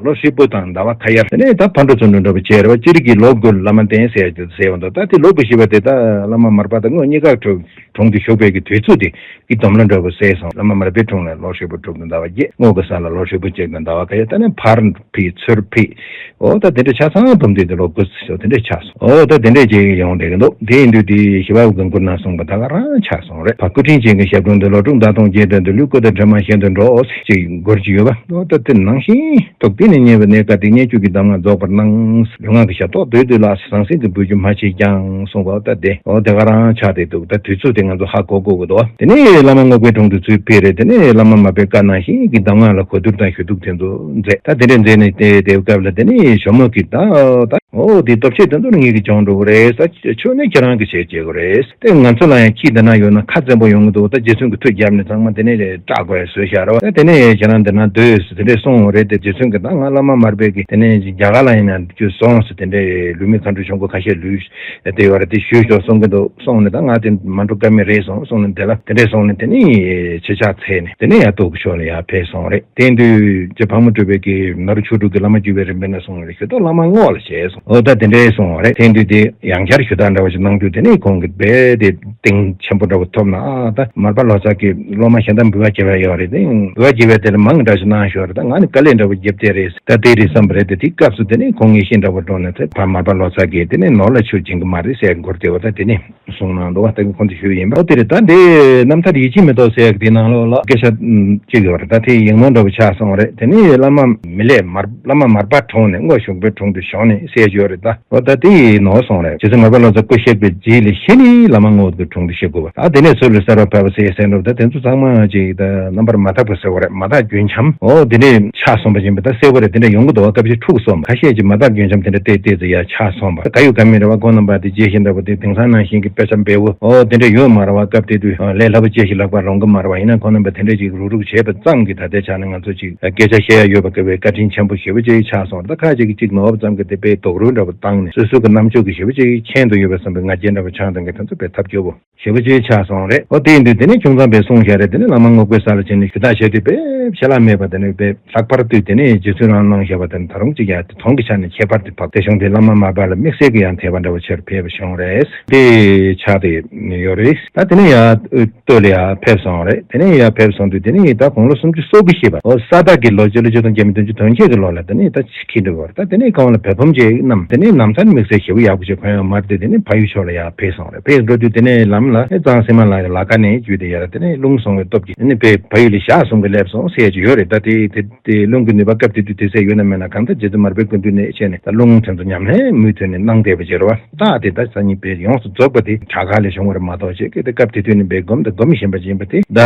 ལོ་ཧྲིལ་པོ་དང་ཟླ་བ་ཁ་ཡར། དེ་ནས་ད་ཕར་འགྲོ་ཚུར་འགྲོ་འདྲ་བོ་བྱས་རེད་བ། སྤྱིར་གྱི་ལོ་དགུ་ལ་བླ་མ་བསྟེན་ཟེར་ཡག་དེ་ཟེར་བ་འདུག་ད་དེ་ལོ་དགུ་ཞེས་པ་དེ་ད་བླ་མ་མར་པ་དང་སྔོ་གཉིས་ཀ་གྲུབ། གྲོངས་ཏེ་བཞུགས་པའི་གི་དུས་ཚོད་དེ་གི་སྡོམ་ལ་འདྲ་བོ་ཟེར་སོང་། བླ་མ་མར་པའི་དྲུང་ལ་ལོ་ཧྲིལ་པོ་དྲུག་དང་ཟླ་བ་བརྒྱད། སྔོ་གི་ས་ལ་ལོ་ཧྲིལ་པོ་གཅིག་དང་ཟླ་བ་ཁ་ཡ། ད་ནི་ཕར་ཕྱིན་ཚུར་ཕྱིན། འོ་ད་དེ་འདྲ་ཆ་ཚང་སྡོམ་དུས་དེ་ལོ་དགུ་ཟེར་དེ་འདྲ་ཆགས་སོང་། འོ་ད་དེ་འདྲ་བྱས་ཡོང་བསྡད་ཀྱི་འདུག་དེ་ཡིན་དུས་དེ་ཞི་བ་གི་མགུར་ན་གསུངས་པ་ད་ག་རང་ཆགས་སོང་རེད། བ་སྐུ་ཕྲེང་ཅན་གྱི་ཞབས་དྲུང་དུ། ལོ་དྲུག་ཟླ་སྟོང་བརྒྱད་དོན་དུ། ལུས་སྐུ་དང་གྲིབ་མ་གཞན་དུ་འགྲོ། ཅེས་མགུར་ཅིག་ཡོད་པ། འོ་ད་དེ་ནང་བཞིན། ཐུགས་རྟེན་ནི་མཉེས་པའི་གནས་སྐབས་དེ། སྙན་བརྒྱུད་ཀྱི་གདམས་ངག་རྫོགས་པར་གནང་། ལུས་ངག་གི་ཞབས་ཏོག་བསྡུས་དུས་ལ། ཟང་ཟིང་གི་འབུལ་རྒྱུ་མ་མཆིས་ཀྱང་གསུངས་པ། ད་དེ་འོ་དེ་ག་རང་ཆགས་བསྡད་འདུག་ད་དུས་ཚོད་དེ་ང་ཚོ་ཧ་གོ་དགོས་ཀྱི་འདུག་དེ་ནས་བླ་མ་རྔོག་པའི་དྲུང་དུ་ཚུར་ཕེབས་རེད། དེ་ནས་བླ་མ་མར་པའི་བཀའ་ནང་བཞིན་གྱི་གདམས་ངག་ལ་གོ་བསྡུར་དང་ཞུ་གཏུག་དེ་ཚོ་མཛད། ད་དེ་འདྲ་མཛད་ནས་དེ་དེའི་སྐབས་ལ་དེ་ནས་ཇོ་མོ་གིས་ད་ད་འོ་དེ་སྟོབས་ཆེ་དེ་ཚོ་ནི་ངེད་ཀྱིས་སྦྱོང་འགྲོ་གི་རེད། ད་ཆོས་ནི་ཁྱེད་རང་གིས་བྱེད་བྱེད་དགོས་རེད། དེ་ང་ཚོ་ལ་ཡང་ཁྱི་འདི་ན་ཡོད་ན་ཁ་བཙན་པོ་ཡོང་གི་འདུག་ད་རྗེ་བཙུན་གྱིས་མཐུ་བརྒྱབ་ནས་ཚང་མ་དེ་ནས་སྐྲག་དགོས་བཟོས་བཞག་རེད་བ། ད་དེ་ནས་ཁྱེད་རང་འདི་ན་སྡོད་ཟེར་དེ་འདྲས་གསུངས་པ་རེད། དེ་རྗེ་བཙུན་གྱིས་ད་ང་བླ་མ་མར་པས་ཀྱི་དེ་ནས་རྒྱ་གར་ལ་ཡིན་ན་བཅུ་སོང་ཟེར་དེ་འདྲས་ལུས་མེད་མཁའ་འགྲོ་ཆོམ་པོ་ཁ་ཤས་ལུས་དེ་ཡོད་རེད། དེ་ཞུས་ཤོག་གསུང་གི་འདུག་གསུངས་ནས་ད་ང་དེ་མ་འགྲོ་ཀ་མེད་རེད་གསུངས། གསུངས་ནས་དེ་ལ་དེ་འདྲས་གསུངས་ནས་དེ་ནས་ཕྱི་ཕྱག་འཚལ་ནས་དེ་ནས་ཡར་སྟོད་ཀྱི་ཕྱོགས་ལ་ཡར་ཕེབས་སོང་རེད། དེ་དུས་རྗེ་ཕག་མོ་གྲུ་པའི་གི་ནཱ་རོ་ཆོས་དྲུག་གི་བླ་མ་བརྒྱུད་པའི་རིམ་པའི་ནང་གསུངས་རེད། ཞུ་དོ་བླ་མ་རྔོག་ལ་བྱས་སོང་། འོ་ད་དེ་འདྲའི་གསུངས་རེད། དེ་དུས་དེ་ཡང་བསྐྱར་ཞུ་དག་འདྲ་བ་ཞིག་གནང་རྒྱུ་དེ་ནས་ཁོང་གི་རྦད་དེ་གཏིང་ཆེན་པོ་འདྲ་བོ་ཐོབ་ན། ཨ་ད་མར་པ་ལོ་ཙཱ་གི་སློབ་མ་གཞན་དག་འབུལ་བ་བྱེད་པ་ཡོད་རེད། དེ་འབུལ་བ་བྱེད་པའི་དེ་ལ་མང་འདྲ་ཞིག་གནང་ཞོར་རེད། ད་ང་ནི་དཀའ་ལས་འདྲ་བོ་བརྒྱབ་བསྡད་རེད། ད་དེ་རེད་བསམ་པ་རེད། དེ་དེའི་སྐབས་སུ་དེ་ནས་ཁོང་ངེས་ཤེས་འདྲ་བོ་འདྲོངས་ནས་དེ་ཕ་མར་པ་ལོ་ཙཱ་གིས་དེ་ནས་ནོར་ལ་ཆུ་སྦྱིན་གི་མ་རེད་ཟེར་མགུར་དེ་བ་ད་དེ་ནས། གསུངས་གནང་འདུག་བ། ད་གིན་ཁོང་ཚོས་ཞུས་ཡིན་པ། འོ་དེ་རེད། ད་འདི་རྣམ་ཐར་ཡིད་ཆེས་མེ་ཏོག་ཟེར་ཡག་དེའི་ནང་ལོགས་ལ་སྐད་ཆ་ཨམ་གཅིག་ཡོད་རེད། ད་དེ་ཡིག་ནོར་འདྲ་བོ་ཆགས་སོང་རེད། དེ་ནས་བླ་མ་མི་ལས་མར་བླ་མ་མར་པ་དྲུང་ནས་སྔོ་གཞུག་པའི་དྲུང་དུ་བྱོན་ནས་ཟེར་ཡོད་རེད། ད་འོ་ད་དེ་ནོར་སོང་རེད། རྗེ་བཙུན་མར་པ་ལོ་ཙཱ་སྐུ་གཤེགས་པའི་རྗེས་ལ་ཤི་ནས་བླ་མ་རྔོག་གི་དྲུང་དུ་གཤེགས་དགོས་པ། ད་དེ་ནས་ཚུར་ལ་གསར་བ་ཕེབས་པ་ཟེར་ཟེར་འདྲ་བོ། ད་དེ་ཚོ་ཚང་མ་ཅིག་ད་རྣམ་པར་མ་དག་པ་ཟེར་བ་རེད། མ་དག་རྒྱུན་འཁྱམས། འོ་དེ་འདྲས་ཆགས་སོང་པ་ཡིན་པ་ད་གསལ་པོ་རེད། དེ་འདྲ་ཡོང་གི་འདུག་སྐབས་ཅིག་འཁྲུགས་སོང་། ཁ་ཤས་ཀྱིས་མ་དག་རྒྱུན་འཁྱམས་དེ་འདྲ་བལྟས་བལྟས་ཚེ་ཡ་ཆགས་སོང་བ། ག་ཡོད་ག་མེད་རེད་བ། ཁོང་རྣམ་པ་དེ་རྗེས་ཤིག་འདྲ་བོ་དེ་དེང་སང་ནང་བཞིན་གྱི་དཔེ་ཆ་འབེལ་པོ་ཨོ་དེ་འདྲ་ཡོད་མ་རེད་བ། སྐབས་དེ་དུས་ལས་སླ་པོ་ཅི་ཞིག་ལག་པར་རུང་གི་མ་རེད་བ། ཡིན་ན་ཁོང་རྣམ་པ་དེ་འདྲ་ཅིག་རུག་རུག་བྱས་པ་ཙམ་གྱིས་ད་ལྟའི་ཆ་ནས་ང་ཚོ་ཅིག་སྐད་ཆ་བཤད་ཡ་ཡོད་པ་དཀའ་བའི་བཀའ་དྲིན་ཆེན་པོ་ཞེ་པོ་ཅིག་ཆགས་སོང་། ད་ཁ་ཅིག་གིས་ཅིག་ནོར་བ་ཙམ་གྱིས་དེ་དཔེ་རྡོག་རོལ་འདྲ་བོ་བཏང་ནས་སོ་སོ་གི་རྣམ་དཔྱོད་ཀྱིས་ཞེ་པོ་ཅིག་མཁྱེན་དུ་ཡོད་པ་བསམ་པའི་ང་རྒྱལ་འདྲ་བོ་ཆགས་བཏང་གི་དེ་ཚོ་དཔེ་ཐབས་སྐྱོ་བོ། ཞེ་པོ་ཅིག་ཆགས་སོང་རེད། ཨོ་དེ་ཡིན་དུས་དེ་ནས་ཁྱུང་ཚང་པས་གསུངས་བཞག་རེད། དེ་ནས་བླ་མ་རྔོག་པའི་ས་ལ་ཕྱིན་ནས་ཞུ་དག་བྱས་དུས་དཔེ་ཆད་ལྷག་མེད་པ། དེ་ནས་དཔེ་ལྷག་པར་དུ་དེ་ནས་རྗེ་བཙུན་རང་གནང་བཞག་པ་དེ་ནི་ད་རུང་ཅིག་ཡང་དེ་དོན་གྱི་ཆ་ནས་ཁྱད་པར་དུ་འཕགས་ཏེ་བྱུང་སྟེ་བླ་མ་མར་པ་ལ་དམིགས་བསལ་གྱི་ཡང་དད་པ་འདྲ་བོ་ཆེར་འཕེལ་བ་བྱུང་རེད། དེ་ཆགས་ཏེ་ཡོད་རེད། ད་དེ་ནས་ཡང་སྟོད་ལ་ཡང་ཕེབས་སོང་རེད། དེ་ནས་ཡང་ཕེབས་སོང་དུས་དེ་ནས་ད་དགུང་ལོ་སུམ་ཅུ་སོ་དགུ་བཞེས་པ། ཨོ་ས་སྟག་གི་ལོ་སྤྱི་ལོ་ཆིག་སྟོང་བརྒྱ་མེད་བདུན་ཅུ་དོན་བརྒྱད་ཀྱི་ལོ་ལ་དེ་ནས་ད། ཁྱི་འདྲ་བར་ད་དེ་ནས་གང་ལ་བོད་ཕམ་ཅིག་རྣམས་དེ་ནས་ནམ་ཚན་དམིགས་བསལ་ཞེ་པོ་ཡག་པོ་ཅིག་ཕན་ཡོད་མ་རེད་དེ། དེ་ནས་ཕ་ཡུལ་ཕྱོགས་ལ་ཡར་ཕེབས་སོང་རེད། ཕེབས་འགྲོ་དུས་དེ་ནས་ལམ་ལ་ཨེ་གཙང་སེ་མ་ལ་ལ་ཀ་ནས་བརྒྱུད་དེ་ཡར་དེ་ནས་རླུང་སོང་བའི་སྟོབས་ཀྱིས་དེ་ནས་ཕ་ཕ་ཡུལ་ལ་ཞག་གསུམ་གྱི་སླེབས་སོང་ཟེར་གྱི་ཡོད་རེད། ད་དེ་དེ་དེ་རླུང་གི་ནུས་པ་སྐབས་དེ་དུས་དེ་ཚད་ཡོད་ན་མེད་ན་གང་ལྟར་རྗེ་བཙུན་མར་པའི་སྐུ་མདུན་ནས་བྱས་ནས་ད་རླུང་དེ་ཚོ་ཉམས་ལེན་མུ་མཐུད་ནས་གནང་བསྡད་པ་ཅིག་རེད་བ། རྟགས་དེ་ད་སང་ཉིན་དཔེ་ཡོངས་སུ་རྫོགས་པ་དེ་བྲག་དཀར་ལས་བྱུང་བ་རེད་མ་གཏོགས་ཅིག་གི་དེ་སྐབས་དེ་དུས་ནས་དཔེ་སྒོམ་དང་སྒོམ་བཞིན་པ་ཡིན་པ་དེ་ད་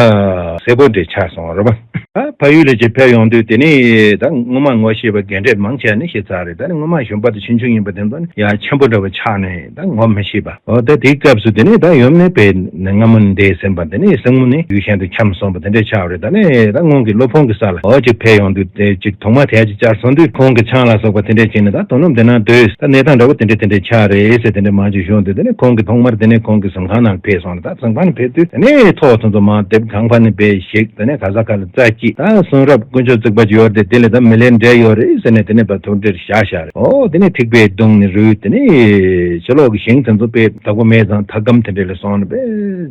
གསལ་པོ་འདྲ་ཆགས་སོང་རེད་བ། ད་ཕ་ཡུལ་ལ་ཅིག་ཕེབས་ཡོང་དུས་དེ་ནས་ད་སྔོན་མ་ངོ་ཤེས་པ་རྒན་གྲས་མང་ཆེ་བ་ནི་ཤི་ཚར་རེད། ད་ནི་སྔོན་མ་གཞོན་པ་དང་ཆུང་ཆུང་ཡིན་པ་དེ་ཚོ་ནི་ཡང་ཆེན་པོ་འདྲ་བོ་ཆགས་ནས་ད་ངོ་མི་ཤེས་པ། འོ་ད་དེའི་སྐབས་སུ་དེ་ནས་ད་ཡུམ་ནི་དཔེ་སྔ་མོ་ནས་འདས་ཟིན་པ། དེ་ནས་སྲིང་མོ་ནི་ཡུལ་གཞན་དུ་འཁྱམས་སོང་བ་དེ་འདྲས་ཆགས་རེད། ད་ནི་ད་སྔོན་གྱི་སློབ་དཔོན་གྱི་ས་ལ་འོ་ཅིག་ཕེབས་ཡོང་དུས་དེ་ཅིག་གདུང་མ་དལ་ཅིག་བཅར་སོང་དུས་ཁོང་གི་ཆང་ལ་སོགས་པ་དེ་འདྲས་བྱས་ནས་ད་དོ་ནུབ་འདི་ན་སྡོད། ད་གནས་སྟངས་འདྲ་བོ་དེ་འདྲས་དེ་འདྲས་ཆགས་རེད་ཟེར་དེ་འདྲས་མང་ཅིག་ཞུས་འདུག་དེ་ནས་ཁོང་གིས་ཐོག་མར་དེ་ནས་ཁོང་གི་གཟིམ་ཁང་ནང་ཕེབས་སོང་རེད། ད་གཟིམ་ཁང་ནས་ཕེབས་དུས་དེ་ནས་ཐོག་དེ་ཚོ་མར་དེབ་གང་ཕར་ནས་སྦས་ཤིག་དེ་ནས་ག་ས་ག་ལ་རྩྭ་སྐྱིད་ད་གསུང་རབ་དཀོན་མཆོག་བརྩེགས་པ་ཅིག་ཡོད་རེད། དེ་ལས་ད་མི་ལས་འབྲས་ཡོད་རེད་ཟེར་ནས་དེ་ནས་ཕར་ཐུགས་འདྲིར་བཞག་བཞག་རེད། ཨོ་དེ་ནས་ཐིགས་པས་བརྡུངས་ནས་རུལ། དེ་ནས་ཕྱི་ལོགས་ཀྱི་ཞིང་དེ་ཚོ་དཔེ་བདག་པོ་མེད་ཙང་ཐགས་སྐམ་དེ་འདྲས་ལ་སོང་ནས་དཔེ་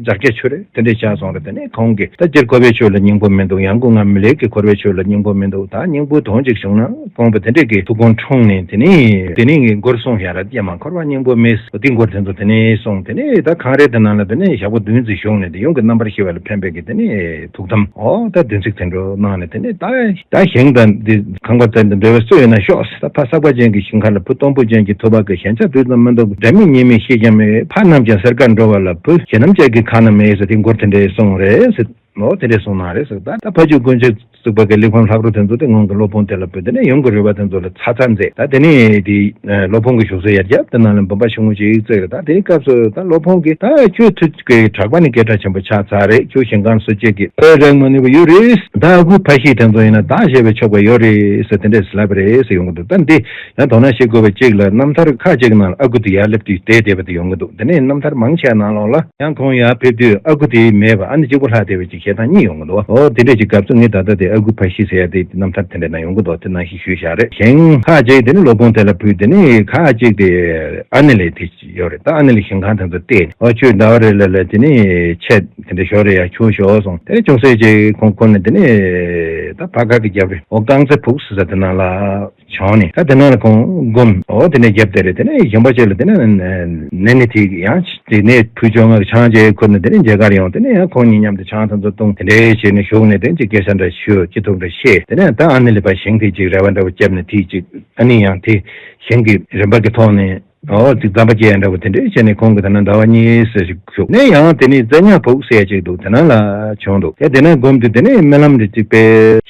འབྱར་སྐྱ་ཆུ་རེད་དེ་འདྲས་ཆགས་སོང་རེད། དེ་ནས་ཁོང་གིས་ད་སྤྱིར་འཁོར་བའི་ཆོས་ལ་སྙིང་པོ་མི་འདུག་ཡང་སྒོས་ང་མི་ལས་ཀྱི་འཁོར་བའི་ཆོས་ལ་སྙིང་པོ་མི་འདུག་ད་སྙིང་པོ་དོན་གཅིག་བྱུང་ན་དགོངས་པ་དེ་འདྲས་ཀྱི་ཐུགས་དགོངས་འཁྲུངས་ནས་དེ་ནས་དེ་ནས་ངས་མགུར་གསུངས་བཞག་ར། ཡ་མ་འཁོར་བ་སྙིང་པོ་མེད་དེ་མགུར་དེ་ཚོ་དེ་ནས་གསུངས། དེ་ནས་ད་ཁང་རལ་དེ་ནང་ལ་དེ་ནས་ཞག་པོ་བདུན་ཙམ་བཞུགས་ནས་དེ་ཡུམ་གྱི་རྣམ་པར་ཤེས་པ་ལ་ཕན་པའི་གི་དེ་ནས་ཐུགས་དམ་ཨོ་ད་བདུན་ཚིགས་དེ་འདྲ་གནང་ནས་དེ་ནས་ད་ད་ཞིང་དང་འདི་ཁང་པ་དེ་འདི་འདོད་པའི་སུ་ཡོད་ན་ཤོག་ད་ཕ་བསགས་པ་ཅན་གྱི་ཞིང་ཁ་ལ་བུ་སྟོང་པོ་ཅན་གྱི་ཐུབ་པ་གི་ཞན་ཆ་དུས་ཙམ་མི་འདུག་སྒྲ་མེད་ཉི་མེད་ཤེས་ཀྱང་མེད་ཕ་རྣམས་ཀྱང་སེར་ཀར་འགྲོ་བ་ལ་བུ་ཞེ་ནམ་ཅན་གྱི་ཁ་ན་མེད་ཟེར་དེ་མགུར་དེ་འདྲས་གསུངས་རེད་ཟེར། ཨོ་དེ་འདྲས་གསུངས་གནང་རེད་ཟེར། ད་ད་ཕ་རྒྱུད་དཀོན་མཆོག་ བཙུགས་པ་གི་གླེགས་བམ་ལྷག་རོ་དེ་ཚོ་དེ་སྔོན་གྱི་སློབ་དཔོན་དེ་ལ་ཕུལ། དེ་ནས་ཡུམ་གྱི་རོལ་པ་དེ་ཚོ་ལ་ཚར་ཚར་མཛད། ད་དེ་ནས་དེ་སློབ་དཔོན་གྱི་བཞུགས་སའི་ཡར་རྒྱབ་དེ་ནང་ལ་འབུམ་པ་ཆུང་ངུ་ཅིག་བཙུགས་རེད། ད་དེའི་སྐབས་སུ་ད་སློབ་དཔོན་གྱིས་ད་ཁྱོད་ཐུགས་ཀྱི་གྲགས་པ་ནི་སྐད་གྲགས་ཆེན་པོ་ཆགས་ཚར་རེད། ཁྱོད་ཞིང་ཁམས་སུ་སྐྱེ་གི་ཨེ་རེག་མ་ནུས་པ་ཡོད་རེད། ད་ཨ་ཁུ་ཕ་ཤི་དེ་ཚོ་ཡིན་ན་བདག་བཞེས་པས་ཆོག་པ་ཡོད་རེད་ཟེར་དེ་འདྲས་ལབ་པ་རེད་ཟེར་ཡོང་གི་འདུག་ད་འདི་ཡང་དོ་སྣང་བྱེད་དགོས་པ་གཅིག་ལ་རྣམ་ཐར་ཁག་ཅིག་ནང་ལ་ཨ་ཁུ་དེ་ཡར་སླེབས་དུས་བསྡད་བསྡད་པ་དེ་ཡོང་གི་འདུག་དེ་ནས་རྣམ་ཐར་མང་ཆེ་ནང་ལོགས་ལ་ཡང་ཁོང་ཡར་ཕེབས་དུས་ཨ་ཁུ་དེ་མེད་པ་ཨ་ནེ་གཅིག་པོ་ལྷག་བསྡད་པ་ཅིག་བཤད་སྟངས་གཉིས་ཡོང་གི་འདུག་འོ་དེ་འདྲས་ཅིག་སྐབས་སུ་ངས་ད་ལྟ་དེ་ཨ་ཁུ་ཕ་ཤི་ཟེར་ཡ་དེ་རྣམ་ཐར་དེ་འདྲས་ནང་ཡོང་གི་འདུག་དེ་ནང་བཞིན་ཞུས་བཞག་རེད། གཞན་ཁག་ཅིག་དེ་ནི་སློབ་དཔོན་དེ་ལ་ཕུལ། དེ་ནི་ཁག་ཅིག་དེ་ཨ་ནེ་ལས་དེ་ཡོད་རེད། ད་ཨ་ནེ་ལ་ཞིང་ཁམས་དེ་ཚོ་བལྟས་ནས་ཨོ་ཁྱོད་ཟླ་བ་རེ་ལ་ལ་དེ་ནས་ཆེད་དེ་འདྲ་ཞོར་རེ་ཡ་ཁྱོད་ཞོག་སོང་། དེ་ནས་ཅུང་ཟད་ཅིག་ཁོང་ཁོ་ནས་དེ་ནས་ད་ཕ་ག་གི་རྒྱབ་རེ་ཨོ་རྐང་རྩེ་ཕུག་ཟེར་ས་དེ་ནང་ལ་བྱོན་ནས་ད་དེ་ནང་ལ་ཁོང་སྒོམ་ཨོ་དེ་ནས་རྒྱབ་དེ་རེ་དེ་ནས་གཞན་པ་ཅིག་ལ་དེ་ནས་ནས་ནས་དེ་ཡང་དེ་ནས་ཕུལ་བྱུང་ང་ཆང་ཅིག་ཁུར་ནས་དེ་ནས་མཇལ་ཁར་ཡོང་། དེ་ནས་ཡང་ཁོང་གཉིས་མཉམ་དུ་ཆང་དེ་ཚོ་བཏུང་དེ་འདྲས་བྱས་ནས་བཞུགས་ནས་དེ་ནས་ཅིག་སྐད་ཆ་འདྲ་ཞུ་ཅི་ཐུབ་འདྲ་བཤད། དེ་ནས་ད་ཨ་ནེ་ལི་པ་ཞིང་དེ་ཅིག་རེ་བ་འདྲ་བོ་བརྒྱབ་ནས་དེ་ཅིག་ཨ་ནེ་ཡང་དེ་ཞིང་གི་རིམ་པ་གི་ཐོག་ནས། ཨོ་ཅིག་རྩམ་པ་སྐྱེ་ཡ་འདྲ་བོ་དེ་འདྲས་བྱས་ནས་ཁོང་གི་ད་ནང་ཟླ་བ་གཉིས་ཙམ་ཞིག་བཞུགས་ནས་ཡང་དེ་ནས་རྩེ་ཉག་ཕུག་ཟེར་ཡ་ཅིག་འདུག་དེ་ནང་ལ་བྱོན་འདུག་དེ་དེ་ནས་སྒོམ་དུས་དེ་ནས་རྨི་ལམ་རེ་ཅིག་དཔེ་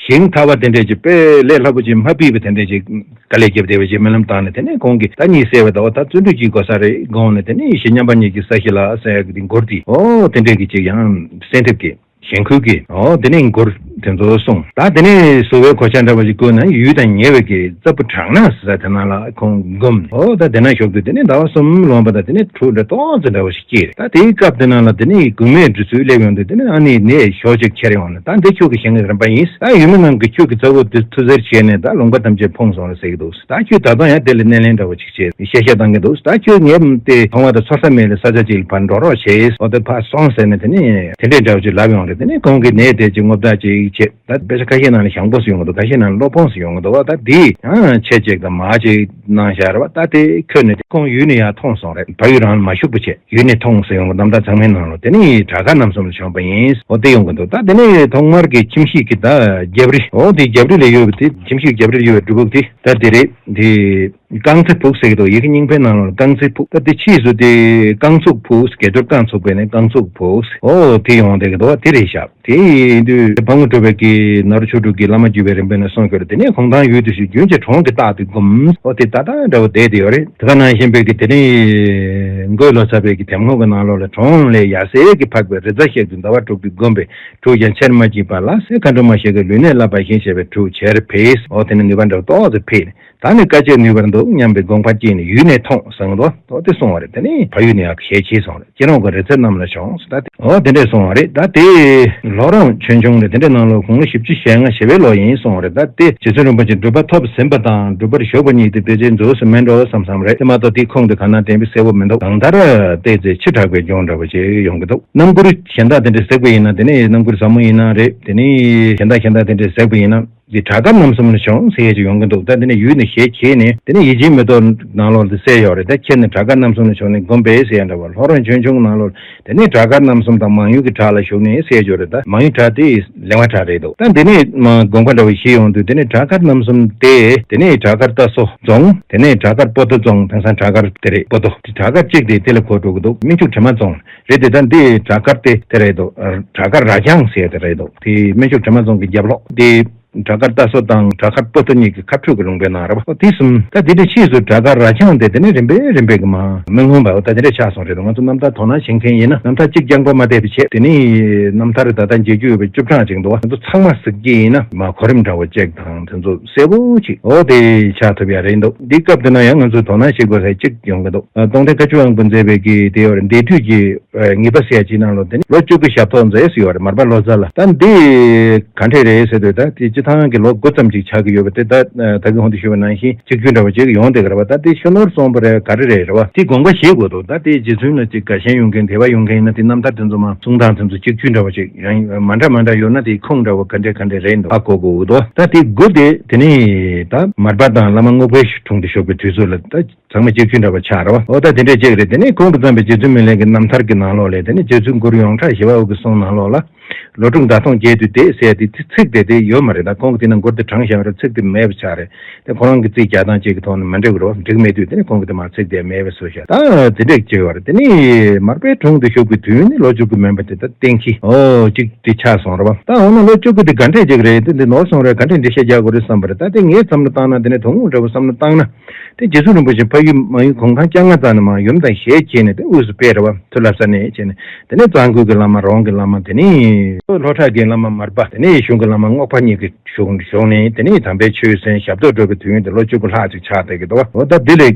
ཞིང་ཐ་བ་དེ་འདྲས་ཅིག་དཔེ་ལས་སླ་པོ་ཅིག་མ་ཕིག་པ་དེ་འདྲས་ཅིག་དཀའ་ལས་བརྒྱབ་བསྡད་པ་ཅིག་རྨི་ལམ་བཏང་ནས། དེ་ནས་ཁོང་གིས་ད་གཉིད་སད་པ་དང་ཨོ་ད་བརྩོན་འགྲུས་ཅིག་དགོས་ས་རེད་དགོངས་ནས། དེ་ནས་ཡེ་ཤེས་མཉམ་པ་ཉིད་ཀྱི་ས་གཞི་ལ་ཟེར་ཡ་གི་དེ་མགུར་དེ་ཨོ་དེ་འདྲས་ཀྱི་ཅིག་ཡང་གསན་ཐེབས་ཀྱི། ཞེན་ཁུལ་གྱིས་ཨོ་དེ་ནས་མགུར་དེ་ཚོ་གསུངས། ད་དེ་ནས་བཟོ་བའི་གོ་ཆ་འདྲ་བ་ཞིག་བསྐོན་ནས་ཡུལ་དང་ཉེ་བའི་གི་རྩྭ་ཕུ་བྲག་ནག་ཟེར་ས་དེ་ནང་ལ་ཁོང་སྒོམ། ཨོ་ད་དེ་ན་བཞུགས་དུས་དེ་ནས་ཟླ་བ་གསུམ་ལོངས་པ་དང་དེ་ནས་ཕྲུ་གུ་འདྲ་ཏོག་ཙམ་འདྲ་བ་ཞིག་སྐྱེས། ད་དེའི་སྐབས་དེ་ནང་ལ་དེ་ནས་མགུར་མའི་འབྲི་ཚུལ་སླེབས་ཡོང་དུས་དེ་ནས་ཨ་ནེ་ནས་ཞོ་ཅིག་ཁྱེར་ཡོང་ནས་ད་འདི་ཁྱོད་ཀྱི་ཞིང་གི་རིམ་པ་ཡིན། ད་ཡུལ་མི་རྣམས་ཀྱིས་ཁྱོད་ཀྱི་རྩ་བོ་འདི་ཐུགས་རྩེར་བཞེས་ནས་ད་ལུང་པ་ཐམས་ཅད་ཕོངས་སོང་རེད་ཟེར་གྱི་འདུག་ད་ཁྱོད་ད་དུང་ཡང་དེ་ལ་སྣེ་ལེན་འདྲ་བོ་ཅིག་བྱས་བཤད་བཤད་བཏང་གི་འདུག་ད་ཁྱོད་ངས་དེ་མཐོང་བ་དང་ཚོར་ས་མེད་ལ་ས་ཆ་ཅིག་ལ་ཕར་འགྲོ་རོགས་བྱས། འོ་དེ་ཕར་སོང་ཟེར་ནས་དེ་ནས་དེ་འདྲས་འདྲ་བོ་ཅིག་ལབ་ཡོང་རེད། དེ་ནས་ཁོང་གིས་ནས་དེ་ཅིག་རྔུབ་བརྡ་ཅིག་བྱས། ད་དཔེ་ཆ་ཁ་ཤས་ནང་ལ་ཞང་པོ་ཟེར་ཡོང་གི་འདུག་ཁ་ཤས་ནང་ལ་སློབ་དཔོན་ཟེར་ཡོང་གི་འདུག་ད་དེ་ཡང་ཆེད་ཅིག་དང་མ་ཅིག་གནང་བཞག་རེད་བ། ད་དེ་ཁྱོད་ནས་ཁོང་ཡུལ་ནས་ཡར་མཐོང་སོང་རེད། བལ་ཡུལ་རང་ལ་མ་བཞུགས་པ་བྱས་ཡུལ་ནས་མཐོང་ཟེར་ཡོང་གི་རྣམ་ཐར་ཚང་མའི་ནང་ལ། དེ་ནས་བྲག་དཀར་རྣམ་གསུམ་ལ་བྱོན་པ་ཡིན། འོ་དེ་ཡོང་གི་འདུག་ད་དེ་ནས་ཐོག་མར་གྱི་ཁྱིམ་གཞིས་ཀྱི་ད་རྒྱབ་རི་འོ་དེ་རྒྱབ་རི་ལ་ཡོད་པ་དེ་ཁྱིམ་གཞིས་རྒྱབ་རི་ལ་ཡོད་པའི་སྒྲུབ་ཕུག་དེ་ད་དེ་རེད། དེ་རྐང་རྩེ་ཕུག་ཟེར་གི་འདུག་ཡི་གེ་རྙིང་པའི་ནང་ལ་རྐང་རྩེ་ཕུག་ད་དེ་ཕྱིས་སུ་དེ་རྐང་ཚུགས་ཕུག་དགེ་སྒྲུབ་རྐང་ཚུགས་པས་ནས་རྐང་ཚུགས་ཕུག་འོ་དེ་ཡོང་བསྡད་གི་འདུག་དེ་རེད་ཤག་དེ་ཡིན་དུས་དཔའ་མོ་གྲུ་པའི་གི་ནཱ་རོ་ཆོས་དྲུག་གི་བླ་མ་བརྒྱུད་པའི་རིམ་པས་ནས་གསུངས་ཡོད་རེད། དེ་ནས་ཁོང་ཐང་ཡུལ་དུ་ཞུགས་རྒྱུན་གྱི་གྲོང་གི་རྟགས་དེ་བསྒོམ། ཨོ་དེ་ཏག་ཏག་འདྲ་བོ་བསྡད་དེ་ཡོད་རེད། དེ་ག་ནང་བཞིན་པའི་གི་དེ་ནས་འགོས་ལོ་ཙཱ་བའི་གི་དེབ་སྔོག་གི་ནང་ལོགས་ལ་གྲོང་ལས་ཡར་གསེར་གྱིས་འཕགས་པའི་རི་རྩྭ་ཞིག་ཏུ་ཟླ་བ་དྲུག་ཏུ་བསྒོམས་པས་གྲུ་ཡང་ཆེར་མ་སྐྱེས་པ་ལ་ཟེར། མཁའ་འགྲོ་མ་ཞིག་གིས་ལུས་གནད་བསླབ་པ་བཞིན་བྱས་པས་གྲུ་ཆེར་འཕེལ། ཨོ་དེ་ནས་ནུས་པ་འདྲ་བོ་ཏོག་ཙམ་འཕེལ་ནས། ད་ནི་དཀའ་སྤྱད་ནུས་པར་འདུག་སྙམ་པའི་དགོངས་པ་སྐྱེས་ནས་ཡུལ་ནས་མཐོང་ཟེར་འདུག་ཨོ་དེ་གསུངས་པ་རེད། དེ་ནས་ཕ་ཡུལ་ནས་ཡར་ཞལ་ཕྱེས་སོང་རེད། སྐྱེ་རོང་གི་རི་རྩེ་རྣམས་ལ་བྱོན་ཟེར། ད་དེ་ཨོ་དེ་འདྲས་གསུངས་པ་རེད། ད་དེ་ལྷོ་རོང་ཆོས་འབྱུང་རེད། དེ་འདྲས་ནང་ལོགས་དགུང་ལོ་བཞི་བཅུ་ཞེ་ལྔ་ཞེ་པའི་ལོ་ཡིན་གསུངས་པ་རེད། ད་དེ་རྗེ་བཙུན་རིན་པོ་ཆེ་སྒྲུབ་པ་ཐོབ་ཟིན་པ་དང་སྒྲུབ་པར་ཞུགས་པ་གཉིས་དེ་ཕལ་ཆེར་འཛོལ་སོང་མེད་འགྲོ་བསམ་བསམ་རེད། དེ་མ་གཏོགས་དེའི་ཁུངས་དེ་གང་ན་དྲན་པའི་གསལ་པོ་མི་འདུག་གང་ལྟར་བལྟས་ཚེ་ཕྱི་དྲགས་པའི་སྒྲུང་འདྲ་བོ་ཅིག་ཡོང་གི་འདུག་རྣམ་མགུར་གཞན་དག་དེ་འདྲས་གཟིགས་པ་ཡིན་ན། དེ་ནས་རྣམ་མགུར་ཟབ་མོ་ཡིན་ན་རེད། དེ་ནས་གཞན་དག་གཞན་དག་དེ་འདྲས་གཟིགས་པ་ཡིན་ན། འདི་བྲག་དཀར་རྣམ་གསུམ་ལ་བྱོན་ཟེར་ཡས་ཅིག་ཡོང་གི་འདུག་ད་དེ་ནས་ཡུལ་ནས་ཞལ་གྱེས་ནས་དེ་ནས་ཡིད་ཆེས་མེ་ཏོག་ནང་ལོགས་དེ་གསལ་ཡོད་རེད། ད་ཁྱེད་ནི་བྲག་དཀར་རྣམ་གསུམ་ལ་བྱོན་ནས་བསྒོམས་པས་ཟེར་ཡ་འདྲ་བ། ལྷོ་རོང་ཆོས་འབྱུང་ནང་ལོགས་དེ་ནས་བྲག་དཀར་རྣམ་གསུམ་དང་མང་ཡུལ་གྱི་བྲག་ལ་བཞུགས་ནས་ཟེར་ཡོད་རེད། ད་མང་ཡུལ་བྲག་དེ་ལེ་ཝ་བྲག་རེད་འདུག་ད་འདི་ནས་མ་དགོངས་པ་འདྲ་བ་བཞེས་ཡོང་དུས་དེ་ནས་བྲག་དཀར་རྣམ་གསུམ་དེ་དེ་ནས་བྲག་དཀར་རྟ་སོ་རྫོང་། དེ་ནས་བྲག་དཀར་པོ་ཏོ་རྫོང་། དེང་སང་བྲག་དཀར་དེ་རེད། པོ་ཏོ་དེ་བྲག་དཀར་གཅིག་དེ་དེ་ལ་གོ་འགྲོ་གི་འདུག་སྨན་ཕྱུག་དྲི་མ་རྫོང་རེད་དེ། ད་འདི་བྲག་དཀར་དེ་དེ་རེད་འདུག་བྲག་དཀར་རྭ་རྐྱང་ཟེར་དེ་རེད་འདུག་དེ་སྨན་ཕྱུག་དྲི་མ་རྫོང་གི་རྒྱབ་ལོགས་དེ། བྲག་དཀར་རྟ་སོ་དང་བྲག་དཀར་པོ་ཏོ་གཉིས་ཀྱི་ཁ་འཕྲོད་ཀྱི་ལུང་པའི་ནང་རེད་བ། དེ་གསུམ་ད་དེ་འདྲ་ཕྱིས་སུ་བྲག་དཀར་རྭ་རྐྱང་དེ་དེ་ནས་རིམ་པས་རིམ་པས་ཀྱི་མ་མི་མངོན་པ་ད་དེ་འདྲ་ཆགས་སོང་རེད་འདུག་ང་ཚོ་རྣམ་ཐར་དོ་སྣང་བྱེད་མཁན་ཡིན་ན་རྣམ་ཐར་གཅིག་རྐྱང་པ་མ་བལྟས་པའི་ཆེད་དེ་ནི་རྣམ་ཐར་ད་ལྟ་མཇལ་རྒྱུ་ཡོད་པའི་བཅུ་གྲངས་ཅིག་འདུག་བ། ང་ཚོ་ཚང་མ་གཟིགས་ཀྱི་ཡིན་ན་མ་གོ་རིམ་འདྲ་བོ་ཅིག་དང་དེ་ཚོ་གསལ་པོ་ཅིག་འོ་དེ་ཆགས་ཐུབ་ཡ་རེད་འདུག་འདི་སྐབས་དེ་ན་ཡང་ང་ཚོས་དོ་སྣང་བྱེད་དགོས་ས་གཅིག་ཡོང་གི་འདུག་སྟོང་སྡེ་བཀའ་བརྒྱུད་དབང་པོ་མཛད་པའི་གི་དེ་ཡོད་རེད། འདས་དུས་ཀྱི་ངེས་པ་ཟེར་ཡ་ཅིག་ནང་ལོ་དེ་ནི་ལོ་བཅུ་དགུ་ཞབས་ཏོག་མཛད་ཟེར་ཡོད་རེད། མར་པ་ལོ་ཙཱ་ལ། ད་འདི་ག་འདྲས་རེད་ཟེར་དུས་ད་དེ་སྤྱི་བཏང་གི་ལོ་དགུ་ཙམ་ཅིག་ཆགས་ཀྱི་ཡོད་པ་དེ་ད་ད་གིན་གོང་དུ་ཞུས་པ་ནང་བཞིན་གཅིག་གྱུར་འདྲ་བ་ཅིག་ཡོང་བསྡད་ཀྱི་རེད་བ། ད་དེ་ཤོ་ནོར་སོང་བ་རེད་ག་རེ་རེད་རེད་བ། དེ་དགོངས་པ་བཞེས་དགོས་འདུག་ད་དེ་རྗེ་བཙུན་ལ་ཅིག་དགའ་ཞེན་ཡོང་མཁན་དད་པ་ཡོང་མཁན་ཡིན་ན་དེ་རྣམ་ཐར་དེ་ཚོ་མ་གསུང་སྟངས་དེ་ཚོ་གཅིག་གྱུར་འདྲ་བ་ཅིག་ཡང་མ་འདྲ་མ་འདྲ་ཡོད་ན་དེ་ཁུངས་འདྲ་བ་ག་འདྲས་ག་འདྲས་རེད་འདུག་ཧ་གོ་དགོས་འདུག་ད་དེ་དགུ་དེ་དེ་ནས་ད་མར་པ་དང་བླ་མ་རྔོག་པའི་དྲུང་དུ་བཞུགས་པའི་དུས་ཚོད་ལ་ད། ཚང་མ་གཅིག་མཐུན་འདྲ་བ་ཆགས་རེད་བ། འོ་ད་དེ་འདྲས་གཅིག་རེད། དེ་ནས་གོང་དུ་བརྩམས་པའི་རྗེ་བཙུན་མི་ལའི་གི་རྣམ་ཐར་གྱི་ནང་ལོགས་ལས་དེ་ནས་རྗེ་བཙུན་གུ་རུ་ཡོངས་གྲགས་ཞི་བ་འོད་ཀྱི་གསུང་ནང་ལོགས་ལ་ ལོ་དྲུག་ཟླ་སྟོང་བརྒྱད་དུས་བསྡད་ཟེར་དེ་དེ་ཚིག་དེ་དེ་ཡོད་མ་རེད། ད་ཁོང་གི་དེ་ན་མགུར་དེ་དྲངས་བཞག་རེད། ཚིག་དེ་མེད་པ་ཆགས་རེད། དེ་ཁོ་རང་གི་རྩིས་རྒྱག་སྟངས་གཅིག་གི་ཐོག་ནས་མ་འགྲིག་རོ། འགྲིག་མེད་དུས་དེ་ནས་ཁོང་གི་དེ་མ་ཚིག་དེ་མེད་པ་བཟོས་བཞག་ད་དེ་འདྲས་བྱས་ཡོད་རེད། དེ་ནས་མར་པའི་དྲུང་དུ་བཞུགས་པའི་དུས་ནི་ལོ་བཅུ་དགུ་མིན་པ་དེ་ད་གཏན་འཁེལ་ཨོ་གཅིག་དེ་ཆགས་སོང་རེད་བ། ད་འོ་ན་ལོ་བཅུ་དགུ་དེ་ག་འདྲས་ཅིག་རེད། དེ་འདི་ནོར་སོང་རེད། ག་འདྲས་འགྲེལ་བཤད་རྒྱག་དགོས་རེད་བསམ་པ་རེད། ད་དེ་ངའི་བསམ་བློ་བཏང་ན་དེ་ནས་དོན་དངོས་འདྲ་བོ་བསམ་བློ་བཏང་ན། དེ་རྗེ་བཙུན་རིན་པོ་ཆེ་ཕ་ཡུལ་མ་ཡུལ་གུང་ཐང་སྐྱ་རྔ་རྫོང་ནས་མར་ཡུམ་དང་ཞལ་གྱེས་ནས་དེ་དབུས་སུ་ཕེབས་རེད་བ། མཐུ་བླ་གསར་གནས་བྱས་ནས་དེ་ནས་གཙང་ཁུལ་གྱི་བླ་མ་རོང་གི་བླ་མ་དེ་ནས་ལྷོ་བྲག་གི་བླ་མ་མར་པ་དེ་ནས་གཞུང་གི་བླ་མ་རྔོག་པ་གཉིས་ཀྱི་གཞུང་གཞུང་ནས་དེ་ནས་དམ་པའི་ཆོས་གསན་ཞབས་ཏོག་སྒྲུབ་པའི་དུས་ཡུན་དེ་ལོ་བཅུ་དགུ་ལྷག་ཅིག་ཆགས་བསྡད་ཀྱི་འདུག་འོ་ད་འདི་ལས་ཨེ་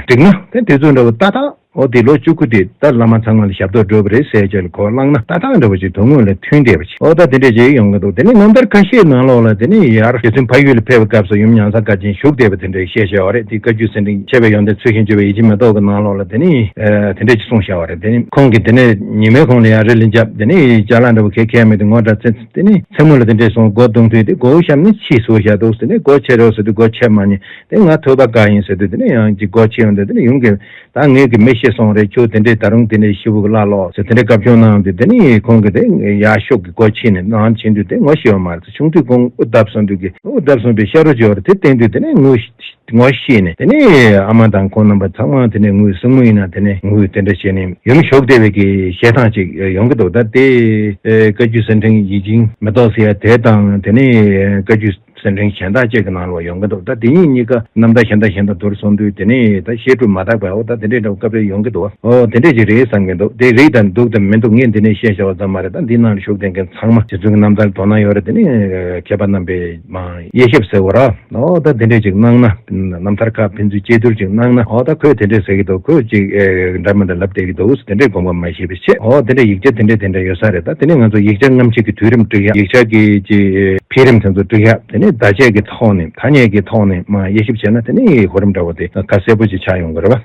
འགྲིག་ན་དེ་དུས་ཚོད་འདྲ་བོ་ཏག་ཏག་འོ་དེ་ལོ་བཅུ་དགུ་དེ་ད་བླ་མ་ཚང་མ་ལ་ཞབས་ཏོག་སྒྲུབ་པ་རེད་ཟེར་བྱས་ལ་གོ་བླངས་ན་ཏག་ཏག་འདྲ་བོ་ཅིག་དོན་དངོས་ལ་མཐུན་བསྡད་པ་ཅིག་འོ་ད་དེ་འདྲ་ཅིག་ཡོང་གི་འདུག་དེ་ནས་རྣམ་ཐར་ཁ་ཤས་ནང་ལོགས་ལ་དེ་ནས་ཡར་རྗེ་བཙུན་ཕ་ཡུལ་ལ་ཕེབས་པའི་སྐབས་སུ་ཡུམ་མྱང་ས་མཁར་ཆེན་བཞུགས་བསྡད་པ་དེ་འདྲ་བཤད་བཞག་པ་རེད། དེ་བཀའ་བརྒྱུད་ཟིན་བྲིས་འཆད་པའི་ཡོན་ཏན་ཚུལ་བཞིན་བརྗོད་པའི་ཡིད་ཆེས་མེ་ཏོག་གི་ནང་ལོགས་ལ་དེ་ནས་ཨ་དེ་འདྲ་ཅིག་གསུངས་བཞག་པ་རེད། དེ་ནས་ཁོང་གིས་དེ་ནས་ཉི་མའི་གུང་ལ་ཡར་རི་ལ་འཇབ། དེ་ནས་ཅ་ལག་འདྲ་བོ་གས་ཁས་མེད་དུ་ངོ་འདྲ་ཚེ་དེ་ནས་མཚན་མོ་ལ་དེ་འདྲས་སོང་སྒོ་རྡུང་དུས་དེ་སྒོ་བཤམས་ནས་ཕྱིས་སུ་བཞག་འདུག་དེ་ནས་སྒོ་ཕྱེ་རོགས་ཟེར་དུས་སྒོ་ཕྱེ་མ་ཉན། དེ་ང་ཐོས་པ་དགའ་ཡིན་ཟེར་དུས་དེ་ནས་ཡང་ཅིག་སྒོ་ཕྱེ་ཡོང་དུས་དེ་ནས་ཡུམ་གྱིས་ད་ངེད་ཀྱི་མི་ཤི་སོང་རེད། ཁྱོད་དེ་འདྲས་ད་རུང་དེ་འདྲས་ཤི་བོ་གི་བླ་ལོག་ཟེར་དེ་འདྲས་བཀའ་བཀྱོན་གནང་དུས་དེ་ནས་ཁོང་གིས་དེ་ཡར་ཤུགས་ཀྱིས་སྒོ་ཕྱེ་ནས་ནང་ཕྱིན་དུས་དེ་ངོ་ཤེས་པ་མ་རེད། ཆུང་དུས་ཁོང་དབུ་བརྡབ་སོང་དུས་ཀྱི་དབུ་བརྡབ་སོང་པའི་ཤ་རུ་སྦྱོར་དེ་བསྟན་དུས་དེ་ནས་ངོ་ངོ་ཤེས་ནས་དེ་ནས་ཨ་མ་དང་ཁོང་རྣམ་པ་ཚང་མ་དེ་ནས་ངུས་སྲུང་མོ་ཡིན་ན་དེ་ནས་ངུས་དེ་འདྲ་བྱས་ནས་ཡུམ་ཞུགས་བསྡད་པའི་གི་བཤད་སྟངས་ཅིག་ཡོང་གི་འདུག་ད་དེ་ཨེ་བཀའ་བརྒྱུད་ཟིན་བྲིས་ཡིད་བཞིན་མེ་ཏོག་ཟེར་ཡ་དེ་དང་དེ་ནས་བཀའ་བརྒྱུད་ཟིན་བྲིས་གཞན་དག་ཅིག་གི་ནང་ལ་ཡོང་གི་འདུག་ད་དེ་གཉིས་གཉིས་ཀ་རྣམ་ཐར་གཞན་དག་གཞན་དག་བསྡུར་སོང་དུས་དེ་ནས་ད་བཤད་སྒྲུབ་མ་དག་པའི་འོ་ད་དེ་འདྲའི་འདྲ་བོ་སྐབས་རེ་ཡོང་གི་འདུག་འོ་དེ་འདྲས་ཅིག་རེད་བསམ་གི་འདུག་དེ་རེད་དང་འདུག་དང་མི་འདུག་ངས་འདི་ནས་བཤད་བཞག་པ་ཙམ་མ་རེད། ད་འདི་ནང་ལ་ཞུགས་བསྡད་མཁན་ཚང་མ་རྗེ་བཙུན་གྱི་རྣམ་ཐར་དོ་སྣང་ཡོད་རེད། དེ་ནས་མཁས་པ་རྣམ་པས་མ་དབྱེ་ཞིབ་ཟེར་བ་ར། འོ་ད་དེ་འདྲས་ཅིག་གནང་ན། རྣམ་ཐར་ཁག་ཕན་ཚུན་དཔྱད་བསྡུར་ཅིག་གནང་ན། འོ་ད་ཁོས་དེ་འདྲས་ཟེར་གྱི་འདུག་ཁོས་ཅིག་ཨེ་འདྲ་མི་འདྲ་ལབ་བསྡད་ཀྱི་འདུག་དེ་འདྲས་དགོངས་པ་མ་བཞེས་པའི་ཆེད། འོ་དེ་འདྲས་ཡིག་ཆ་དེ་འདྲས་དེ་འདྲས་ཡོད་ས་རེད། ད་དེ་ནས་ང་ཚོ་ཡིག་ཆ་རྔམ་བརྗིད་ཀྱི་དུས་རིམ་སྒྲིག་ཡག་ཡིག་ཆ་གི་ཅིག་འཕེལ་རིམ་དེ་ཚོ་སྒྲིག་ཡག་དེ་ནས་བརྡ་ཆད་ཀྱི་ཐོག་ནས་ཐ་སྙད་ཀྱི་ཐོག་ནས་མ་དབྱེ་ཞིབ་བྱས་ན་དེ་ནས་གོ་རིམ་འདྲ་བོ་དེ་ཁ་གསལ་པོ་ཅིག་ཆགས་ཡོང་གི་རེད་བ།